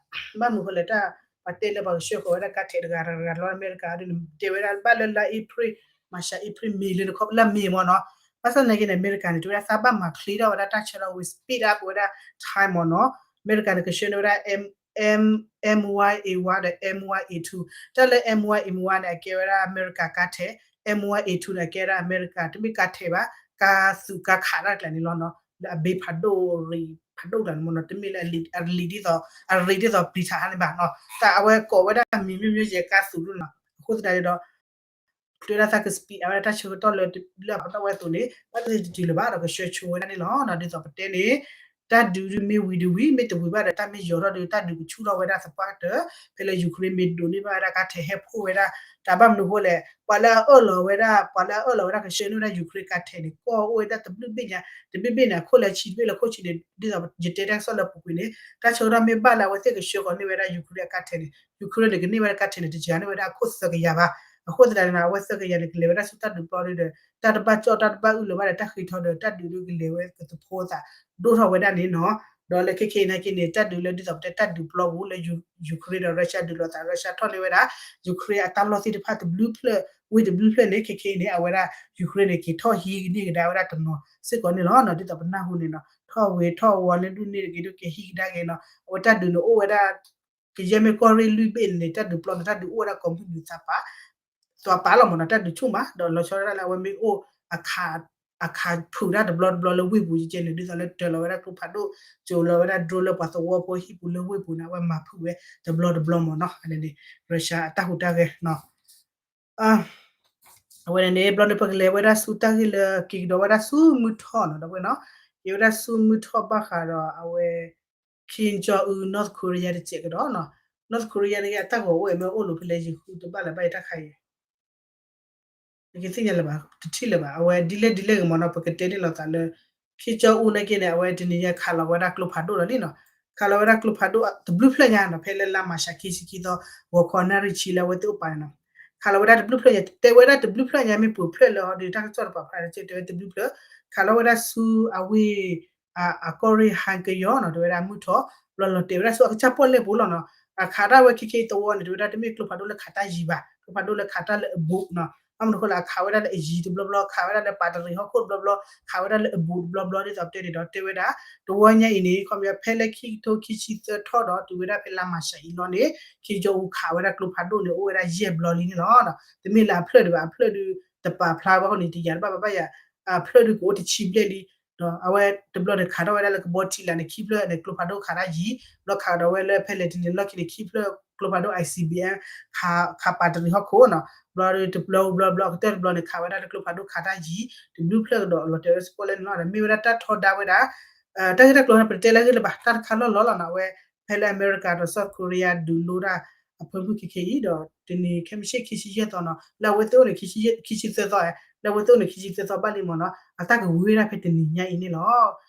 ဘၣ်မနုၤဃိလဲၣ်တၢ် ပှၤတဲလၢပှၤကဆှၢဃီၤဝဲဒၣ်ကါထဲးတဂၤတဂၤလီၤ အမဲရကၤဒ်န့ၣ် တဲဝဲဒၣ်ဘၣ်လၢလါအ့ဖြ့ၣ် မၤရှးအ့ဖြ့ၣ်မ့ၤလၢ တခီလၢမ့ၤမ့ၢ်နီၤ, ဘၣ်ဆၣ်သနာ်က့န့ၣ် အမဲရကၤန့ၣ် တဲဝဲဒၣ်သးဘၣ်မၤချ့ထီၣ်ဝဲဒၣ်တၢ်ဆၢထီၣ်ဝံၤ speed up ဝဲဒၣ် time မ့ၢ်နီၤ, အမဲရကၤန့ၣ် ကဆှၢန့ၢ်ဝဲဒၣ် M M Y A one ဒီး M Y A two. တၢ်လၢ M Y A one န့ၣ် အကဲဝဲဒၣ်အမဲရကၤကါထဲး, M Y A two န့ၣ် အကဲဝဲဒၣ်အမဲရကၤ တမ့ၢ်ကါထဲးဘၣ်, ကါသူးကါခးတၢ်ကျါန့ၣ်လီၤနီၤ, လၢအဘ့ဖးဒိၣ်ရံးဖးဒိၣ်ကျါန့ၣ်မ့ၢ်နီၤ, တမ့ၢ်လၢအရံးဒ်သိး အရံးဒ်သိးပျံၤထးဟါန့ၣ်ဘၣ်နီၤ, တၢ်အဝဲကိးဝဲဒၣ်မံၤမ့ၢ်မ့ၢ်ယဲကါသူးဒ်နီၤ, အဃိသတးဒီး ကျဲဒၣ်သးက speed အဝဲဒၣ်တၢ်ဆၢကတီၢ်လၢ လၢအဖီတၢ်ဝဲအသိးန့ၣ် ဘၣ်သ့ၣ်တတုၤလၢၤဘၣ်ဒီးကဆှၢဆိဝဲဒၣ်န့ၣ်လီၤ. ဒ်သိးပတဲန့ၣ် တၢ်ဒုးဒုးမ့ၢ်ဝံၤဒုးဝံၤ မ့ၢ်တဝံၤဘၣ်ဒီး တၢ်မ့ၢ်ယိာ်ထီၣ်ဒီး တၢ်ဒုးကဆူၣ်ထီၣ်ဝဲဒၣ်သပှၢ်ကတၢၢ် ဖဲလၢ Ukraine မ့ၢ်ဒိးန့ၢ်ဘၣ်ဝဲဒၣ်ကါထဲးဟဲဖှိၣ်ဝဲဒၣ် တၢ်ဘၣ်မနုၤအဃိလဲၣ် ပှၤလၢအအၢၣ်လီၤဝဲဒၣ် ပှၤလၢအအၢၣ်လီၤဝဲဒၣ်ကဆှၢန့ၢ်ဝဲဒၣ် Ukraine ကါထဲးန့ၣ် ကီၢ်အိၣ်ဝဲဒၣ်တဘျုးဘ့ၣ်ညါ တဘ့ၣ်ဘ့ၣ်န့ၣ် အခိၣ်လၢဆံတဘ့ၣ်လၢခိၣ်ဆံန့ၣ် ဒ်သိးယတဲတၢ်ကစီၣ်လၢပူၤကွံာ်န့ၣ် တၢ်ဆၢကတီၢ်မ့ၢ်ဘၣ်လၢအဝဲသ့ၣ်ကဆှၢဃီၤန့ၢ်ဝဲဒၣ် Ukraine အကါထဲးန့ၣ် Ukraine န့ၣ် ကန့ၢ်ဝဲဒၣ်ကါထဲးန့ၣ် တစှၤန့ၢ်ဝဲဒၣ်အခိၣ်သၢကယၤဘၣ်. အဃိသတးန့ၣ် အဝဲသၢကယၤန့ၣ် ကလဲၤဝဲဒၣ်ဆူတၢ်ဒုးပျီဒ်ဒီး တၢ်တဘၣ်ကၠီၣ်တၢ်တဘၣ်အုၣ်လၢၤဘၣ်ဒီး တၢ်ဃ့ထီဒီး တၢ်ဒုးဒုးကလဲၤဝဲကသဖိသးဒိၣ်ထီၣ်ဝဲဒၣ်န့ၣ်နီၤ. ဒီးလၢခဲခဲအံၤနာ်က့န့ၣ် တၢ်ဒုးလၢဒ်သိးပတဲတၢ်ဒုးပျီပူၤလၢ Ukraine ဒီး Russia ဒုးလိာ်သး Russia ထီၣ်န့ၢ်ဝဲဒၣ် Ukraine အတၢ်လီၢ်သ့ၣ်တဖၣ်တဘျုးဖျၢၣ် ဝ့ၢ်တဘျုးဖျၢၣ်န့ၣ် ခဲခဲအံၤန့ၣ် အဝဲဒၣ် Ukraine န့ၣ် က့ၤထီၣ်ဟံးကန့ၢ်ကဒါဝဲဒၣ်တနီၤစ့ၢ်ကီးန့ၣ်လီၤ. ဒ်သိးပနၢ်ဟူန့ၣ်နီၤ ထီၣ်ဝ့ၤထီၣ်ဝီၤလၢဒူၣ်န့ၣ်တက့ၢ်ဒိၣ်က့ၤဟံးကဒါက့ၤနီၤ အဝဲတၢ်ဒုးန့ၣ်အိၣ်ဝဲဒၣ် ကယဲၢ်မ့ၢ်ကီၢ်ရ့ၣ်လွံၢ်ဘ့ၣ်န့ၣ် တၢ်ဒုးပျီန့ၣ် တၢ်ဒုးအိၣ်ဝဲဒၣ်ကိးမုၢ်နံၤသးပှၢ် သးပှၢ်လီၤမ့ၢ်နီၤ တၢ်ဒုးဆူၣ်မး ဒီးလီၤဆီဒၣ်တၢ်လၢအဝဲမ့ၢ်အိၣ် အခးဖုးတၢ်တဘျီတဘျီလၢဝ့ၢ်ပူၤကဲန့ၣ် ဒ်သိးလၢတၢၤလီၤဝဲဒၣ်ကျိဖးဒိၣ် ကၠိၤလီၤဝဲဒၣ် drone လၢပှၤသဝီဖိဟံၣ်ပူၤလၢဝ့ၢ်ပူၤန့ၣ် အဝဲမၤဖုးဝဲတဘျီတဘျီမ့ၢ်နီၤ အန့ၣ်န့ၣ် Russia အတၢ်ဟူးတၢ်ဂဲၤနီၤ အဝဲန့ၣ်န့ၣ် ဘျီန့ၣ် ပကလဲၤဝဲဒၣ်ဆူတၢ်ဂ့ၢ်လၢက့ၤကဒီးဝဲဒၣ်ဆူမုၢ်ထီၣ်နီၤ ဒီးဝဲနီၤ က့ၤဝဲဒၣ်ဆူမုၢ်ထီၣ်ဘၣ်ဃးဒီးအဝဲ Kim Jong Un North Korea တစဲးကဒီးနီၤ North Korea န့ၣ် အတၢ်ဂီၤအိၣ်အံၤမ့ၢ်အိၣ်လိာ်ဖဲလဲၣ် ယဃုတဘၣ်လၢၤဘၣ်ယတၢ်ခါအံၤ နကသ့ၣ်ညါလၢၤဘၣ် တထံၣ်လၢၤဘၣ် အဝဲဒ်လဲၣ်ဒ်လဲၣ်ဂ့ၤမ့ၢ်နီၤ ပကတဲန့ၣ်လီၤသးလၢ Kim Jong Un နာ်က့န့ၣ် အဝဲတနံၤညါခးလီၤဝဲဒၣ်ကျိဖးဒိၣ်လီၤလံနီၤ ခးလီၤဝဲဒၣ်ကျိဖးဒိၣ်တဘျုးဖျၢၣ်ညါနီၤ ဖဲလၢလါမၤရှးခံဆံခံသီ ဂီၤခီနၣ်ရံၣ်ဆံလၢအဝဲသ့ၣ်အိၣ်ပာ်န့ၣ်နီၤ ခးလီၤဝဲဒၣ်တဘျုးဖျၢၣ်ညါ တဲဝဲဒၣ်တဘျုးဖျၢၣ်ညါ မ့ၢ်ပှဲၤဖျၢၣ်လၢဟီဒီး တၢ်ကစီၣ်တပာ်ဖျါဒီး တဲဝဲတဘျုးဖျၢၣ် ခးလီၤဝဲဒၣ်ဆူအဝ့ၢ် အကီၢ်ရ့ၣ်ဟါကယီၤနီၤ တဲဝဲဒၣ်မုၢ်ထီၣ် ဘျီလီၤတဲာ်ဝဲဒၣ်ဆူအကစၢ်ပီၣ်လဲၣ်ပူၤလီၤနီၤ အခးဒၣ်ဝဲခံခံသဝီန့ၣ် တဲဝဲဒၣ်တမ့ၢ်ကျိဖးဒိၣ်လၢခးတၢ်ယံၤဘၣ် ကျိဖးဒိၣ်လၢခးတၢ်လၢအဘူးနီၤ ဘၣ်မနုၤအဃိလဲၣ် အခးဝဲဒၣ်လၢအယံၤတဘျီဘျီ ခးဝဲဒၣ်လၢပာ်တရံးဟီၣ်ခိၣ်တဘျီဘျီ ခးဝဲဒၣ်လၢအဘူးတဘျီဘျီ ဒ်သိးပတဲန့ၣ်ဒီး တဲဝဲဒၣ် တဝီညါအံၤန့ၣ် ခီပညီဖဲလၢခံကထိခံဆံသၢထီၣ်ဒီး တုၤဝဲဒၣ်ဖဲလါမၤရှးအံၤလီၤန့ၣ် Kim Jong Un ခးဝဲဒၣ်ကျိဖးဒိၣ်န့ၣ် အိၣ်ဝဲဒၣ်ယဲၢ်ဘျီလံန့ၣ်လီၤ. တမ့ၢ်လၢအဖျၢၣ်ဒံးဘၣ် အဖျၢၣ်ဒုးတပာ်ဖျါဘၣ်ဃိန့ၣ် တယာ်တဘၣ်ဘၣ်ဘၣ်ယၤ အဖျၢၣ်ဒုးကအိၣ်တဆံဘျဲၣ်လံ ဒီးအဝဲတဘျီန့ၣ်ခးထီၣ်ဝဲဒၣ်လၢကဘီထံလာ်န့ၣ် ခံဖျၢၣ်န့ၣ် ကျိဖးဒိၣ်ခးတၢ်ယံၤ ဘျီခးဒီးဝဲလၢဖဲလဲၣ်တနံၤလီၢ်ခံန့ၣ် ခံဖျၢၣ်ကျိဖးဒိၣ် I C B M ခးပာ်တရံးဟီၣ်ခိၣ်နီၤ ဘျီတဘျီဘျီဘျီ အကတၢၢ်တဘျီန့ၣ် ခးဝဲဒၣ်လၢကျိဖးဒိၣ်ခးတၢ်ယံၤ တဘျုးဖျၢၣ်ကဒီးလီၤတဲာ်ဝဲစပီၣ်လဲၣ်န့ၣ်လီၤ မ့ၢ်ဝဲဒၣ်တၢ်ထီဒါဝဲဒၣ် တၢ်ဂ့ၢ်တၢ်ကျိၤန့ၣ် ပတတဲလၢအဂ့ၢ်လၢၤဘၣ် တၢ်တခါလီၢ်လီၢ်လီၤနီၤ အဝဲ ဖဲလၢအမဲရကၤဒီး South Korea ဒုးလိတၢ်အဖၢမုၢ်ခဲခဲအံၤဒီး တနံၤခဲမုၢ်ဆ့ၣ်ခံဆံယဲၢ်သီနီၤ လၢအဝဲသ့ၣ်အိၣ်န့ၣ် ခံဆံသၢသီ လၢအဝဲသ့ၣ်အိၣ်န့ၣ် ခံဆံသၢသီဘၣ်လံမ့ၢ်နီၤ အတၢ်ကဝံၤဝဲဒၣ်ဖဲတနံၤညါအံၤန့ၣ်လီ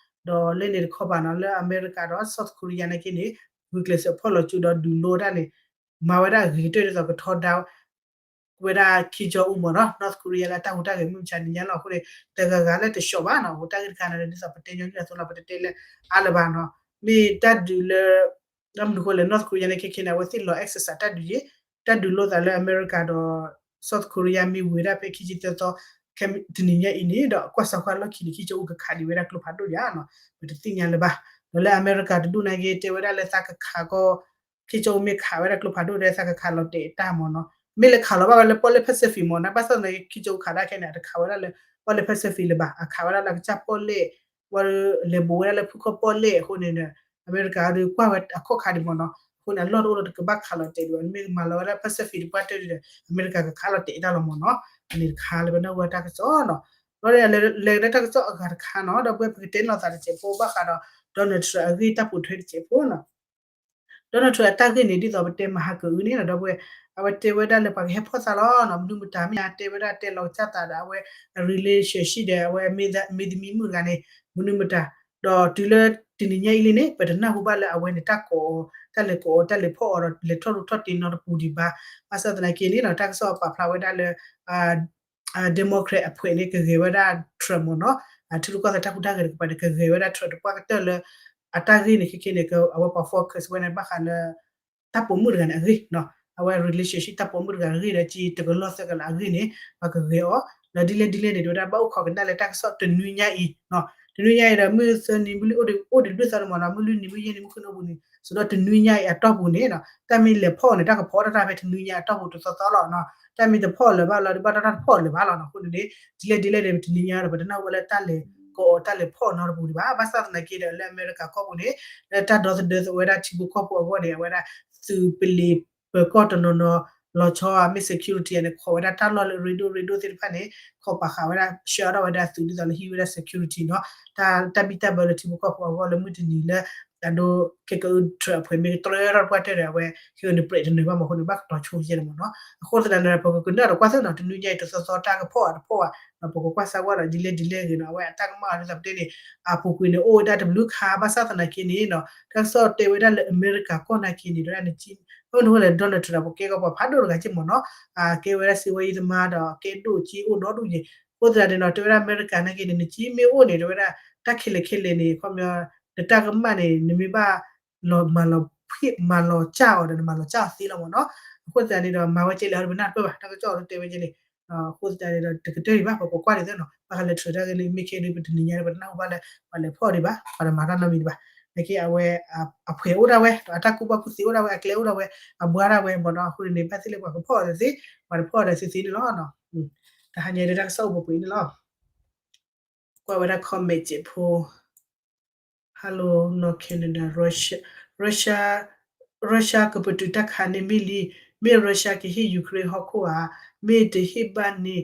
ၤ. ဒီးလၢန့ၣ်တခီပၤနီၤ လၢအမဲရကၤဒီး South Korea နာ်က့န့ၣ် ဂုာ်ကျဲးစၢးဖီၣ်လီၤစုဒီးဒုးလိတၢ်န့ၣ် မၤဝဲဒၣ်ဂ့ၤကတၢၢ်ဒ်သိးကထီဒါ ဝဲဒၣ် Kim Jong Un မ့ၢ်နီၤ North Korea လၢအတၢ်ဟူးတၢ်ဂဲၤမုၢ်မဆါတနံၤညါလီၤအဃိန့ၣ် တဂၤဂၤလၢတဆှီဘၣ်နီၤ ဟူးတၢ်ဂ့ၢ်တခါန့ၣ် ဒ်သိးပတဲညီနုၢ်အသိးလီၤ ပတတဲလၢအါလၢၤဘၣ်နီၤ မ့ၢ်တၢ်ဒုးလၢ ဘၣ်မနုၤအဃိလဲၣ် North Korea န့ၣ် ခဲခဲန့ၣ် အဝဲသ့ၣ်လီၤ exercise တၢ်ဒုးယဲ တၢ်ဒုးလိသးလၢအမဲရကၤဒီး South Korea မ့ၢ်ဝံၤဒၣ်ဖဲခံဆံသၢသီ တနံၤညါအံၤန့ၣ်ဒီး ကွၢ်စးကွၢ်လီၢ်ခံန့ၣ် Kim Jong Un ကခးဒံးဝဲဒၣ်ကျိဖးဒိၣ်ယါနီၤ ပတသ့ၣ်ညါလၢၤဘၣ် ဒီးလၢအမဲရကၤတဒူၣ်နာ်က့ တဲဝဲဒၣ်လၢသးကခးကီၢ် Kim Jong Un မ့ၢ်ခးဝဲဒၣ်ကျိဖးဒိၣ်ဒီး သးကခးလီၤတဲာ်တၢ်မ့ၢ်နီၤ မ့ၢ်လဲၤခးလီၤဘၣ်ဝဲလၢပီၣ်လဲၣ် Pacific မ့ၢ်နီၤ ဘၣ်ဆၣ်သနာ်က့ Kim Jong Un ခးဒၣ်ခဲန့ၣ် အတခးဝဲဒၣ်လၢပီၣ်လဲၣ် Pacific လၢၤဘၣ် အခးဝဲဒၣ်လၢအကစၢ်ပီၣ်လဲၣ် ဝဲလဲၤဘူးဝဲဒၣ်လၢဖုခီၣ်ပီၣ်လဲၣ်အဃိန့ၣ် အမဲရကၤဒီးကွၢ်ဝဲအခိၣ်ခါဒံးမ့ၢ်နီၤ အဃိန့ၣ် အလီၢ်တအိၣ်ဒီးတကဘၣ်ခးလီၤတဲာ်ဒံးဘၣ် မ့ၢ်မၤလီၤဝဲဒၣ် Pacific တပှၢ်တၢၢ်ဒီး အမဲရကၤကခးလီၤတဲာ်တၢ်လီၤမ့ၢ်နီၤ အန့ၣ်တခါလၢပနၢ်ဟူဝဲတၢ်ကစီၣ်နီၤ ဒီးလဲၤကဒါတၢ်ကစီၣ်အဂၤတခါနီၤ ဒီပုၢ်ဝဲၢ် ပကတဲနီၤသးတစဲးဖိဘၣ်ဃးဒီး Donald Trump အဂ့ၢ်တၢ်ပိာ်ထွဲတစဲးဖိနီၤ Donald Trump အတၢ်ဂ့ၢ်န့ၣ် ဒ်သိးပတဲမဟါကအုန့ၣ်နီၤ ဒီပုၢ်ဝဲၢ် အဝဲတဲဝဲဒၣ်လၢပှၤကဟဲဖီၣ်သးလီၤနီၤ မနုၤမတၤမ့ၢ်ဧါ တဲဝဲဒၣ်တဲလီၤကစၢ်သးဒီးအဝဲအ relationship ဒီးအဝဲမင်းသမီးမုၣ်တဂၤန့ၣ် မနုၤမတၤ ဒီးတုၤလၢတနံၤညါအံၤလံန့ၣ် ပတနၢ်ဟူဘၣ်လၢအဝဲန့ၣ်တၢ်ကိးအီၤ တၢ်လဲၤကိးအီၤ တၢ်လဲၤဖီၣ်အီၤဒီး လဲၤထီၣ်ရူးထီၣ်တ့ၢ်နီတပူၤဒံးဘၣ် ဘၣ်ဆၣ်သနာ်က့န့ၣ်နီၤ တၢ်ကစီၣ်ပာ်ဖျါဝဲဒၣ်လၢ Democrat အဖှဲးန့ၣ် ကဂဲၤဝဲဒၣ် Trump မ့ၢ်နီၤ ထံရူၢ်ကီၢ်သဲးတၢ်ဟူးတၢ်ဂဲၤတကပၤန့ၣ် ကဂဲၤဝဲဒၣ် Trump တပှၢ်ကတၢၢ်လၢ အတၢ်ဂ့ၢ်န့ၣ် ခဲခဲန့ၣ် အဝဲပှၤ focus ဝဲန့ၣ် ဘၣ်ဃးလၢ တၢ်ပိာ်မုၣ်တဂၤန့ၣ်အဂ့ၢ်နီၤ အဝဲ relationship တၢ်ပိာ်မုၣ်တဂၤအဂ့ၢ်ဒီး က့ၤတကလီၢ်သၢကလးအဂ့ၢ်န့ၣ် ပှၤကဂဲၤအီၤ ဒီးဒ်လဲၣ်ဒ်လဲၣ်န့ၣ် တဲဝဲဒၣ်ဘၣ်အိၣ်ခိးကနၣ်လၢတၢ်ကစီၣ်တနွံညါအံၤနီၤ တနွံညါအံၤဒီး မုၢ်သၢနံၤ မုၢ်လွံၢ်အိၣ်ဒံး အိၣ်ဒံးလွံၢ်သီန့ၣ်မ့ၢ်နီၤ, မုၢ်လွံၢ်နံၤ မုၢ်ယဲၢ်နံၤ မုၢ်ဃုနံၤအိၣ်ပူၤန့ၣ် ဆိုတော့ တနွံညါအံၤအတီၢ်ပူၤန့ၣ်နီၤ တၢ်မ့ၢ်လဲၤဖီၣ်အီၤန့ၣ် တၢ်ကဖီၣ်အီၤတၢ်တၢ်ဖဲတနွံညါအတီၢ်ပူၤတသီသီလီၤနီၤ. တၢ်မ့ၢ်တဖီၣ်အီၤလၢၤဘၣ်လီၤ တဘၣ်တၢ်တဖီၣ်အီၤလၢၤဘၣ်လီၤနီၤ. အဃိန့ၣ်န့ၣ် ဒ်လဲၣ်ဒ်လဲၣ်န့ၣ် တနွံညါဒီး ပတနၢ်ဟူဘၣ်လၢတၢ်လဲၤကိးအီၤ တၢ်လဲၤဖီၣ်အီၤနီတပူၤဒံးဘၣ်. ဘၣ်ဆၣ်သနာ်က့ဒီး လၢအမဲရကၤကီၢ်ပူၤန့ၣ် လၢတၢ်ဒီသဒၢသဝဲဒၣ်ထံဖိကီၢ်ဖိအဂီၢ်န့ၣ် အဝဲဒၣ် သုးပလံၤပၢၤကီၢ်တနီၤနီၤ လီၤဆီမ့ၢ် security န့ၣ် ခိးဝဲဒၣ်တၢ်လီၢ်လၢအရ့ဒိၣ်ရ့ဒိၣ်သ့ၣ်တဖၣ်န့ၣ် ခိးပာ်ဃာ်ဝဲဒၣ် ဆှၢအါထီၣ်ဝဲဒၣ်သုး ဒ်သိးလၢဟံးဝဲဒၣ် security နီၤ. တၢ်ဘံၣ်တၢ်ဘၢလၢထံဖိကီၢ်ဖိအဂီၢ်လၢမုၢ်တနံၤလၢ အဒိ ခဲကအုထြဲးအဖှဲးမ့ၢ်ကတြၢထီၣ်ပှၢ်တၢၢ်ဒီး အဝဲ ဟံးန့ၣ်ပြဲးတနၢၤဘၣ်မ့ၢ်အဃိန့ၣ် ဘၣ်ကတီၤဆိကဲန့ၣ်မ့ၢ်နီၤ. အဃိသတးန့ၣ်ဒီး ပကကနၣ်ဒီးကွၢ်သ့နီၤ တနွံညါအံၤတသီသီတၢ်ကဖီၣ်အတဖီၣ်ဘၣ် ပကကွၢ်စၢ်ကွၢ်ဒီး ဒ်လဲၣ်ဒ်လဲၣ်ဂ့ၤနီၤ အဝဲအတၢ်ကမၣ်အီၤဒ်သိးပတဲန့ၣ် အပူၤကွံာ်န့ၣ် အိၣ်ဝဲဒၣ်တဘျုးခါ ဘၣ်ဆၣ်သနာ်က့န့ၣ်နီၤ တၢ်ကစီၣ်တဲဝဲဒၣ်လၢအမဲရကၤကီၢ်နာ်က့န့ၣ် တဲဝဲဒၣ်နက အိၣ်နဟိလဲၣ် Donald Trump ဒီး ပကဲကီးပှၤဖးဒိၣ်တဂၤက့မ့ၢ်နီၤ ကဲဝဲဒၣ်စံးဝဲယံၤသမါဒီး ကဲဒိၣ်က့အိၣ်ဒီဒူၣ်က့ အဃိသတးန့ၣ်နီၤ တဲဝဲဒၣ်အမဲရကၤနာ်က့န့ၣ် နကမ့ၢ်အိၣ်န့ၣ် တဲဝဲဒၣ် တၢ်ခဲလၢာ်ခဲလၢာ်န့ၣ် ခီပညီ နတၢ်ကမၣ်န့ၣ် နမ့ၢ်ဘၣ် လီၤမၤလီၤဖှံ မၤလီၤစၢ်အီၤဒီး နမၤလီၤစၢ်အီၤသ့လီၤမ့ၢ်နီၤ. အဃိသတးန့ၣ်ဒီး မၤဝဲကဲလဲၣ် ဟီဒ်ပနၢ်တပၢၢ်ဘၣ် တၢ်ကစီၣ်အီၤတဲဝဲကဲန့ၣ် အဃိသတးန့ၣ်ဒီး တကတၢၢ်ဒံးဘၣ် ပကကွၢ်ဒ်သိးနီၤ ဘၣ်ဃးလၢ Trump တၢ်ဂ့ၢ်န့ၣ် မ့ၢ်ခဲဒုး ပတနံၤညါဒီး ပတနၢ်ဟူဘၣ်လၢ ပှၤလဲၤဖီၣ်ဒံးဘၣ် ပှၤတမၤတၢ်နီတမံၤဒံးဘၣ် နာ်က့အဝဲ အဖှဲးအိၣ်ဒၣ်ဝဲ ဒီးအတၢ်ကူၣ်ဘၣ်ကူၣ်သ့အိၣ်ဒၣ်ဝဲ အကျဲအိၣ်ဒၣ်ဝဲ အဘှါဒၣ်ဝဲမ့ၢ်နီၤ. အဃိန့ၣ် ဘၣ်သ့ၣ်လၢပှၤကဖီၣ်အီၤသ့ ပှၤတဖီၣ်အီၤဒီးသ့သ့န့ၣ်လီၤ. တဟါညါဒီးတၢ်ကစီၣ်အိၣ်ပှဲၤပှဲၤန့ၣ်လီၤ. ကွၢ်ဝဲဒၣ် comment စဲးဖိ Hello North Canada Russia Russia Russia ကပတုာ်တၢ်ခးန့ၣ်မ့ၢ်လံ မ့ၢ် Russia ကဟ့ၣ် Ukraine ဟီၣ်ခိၣ်ဧါ မ့ၢ်တဟ့ၣ်ဘၣ်န့ၣ်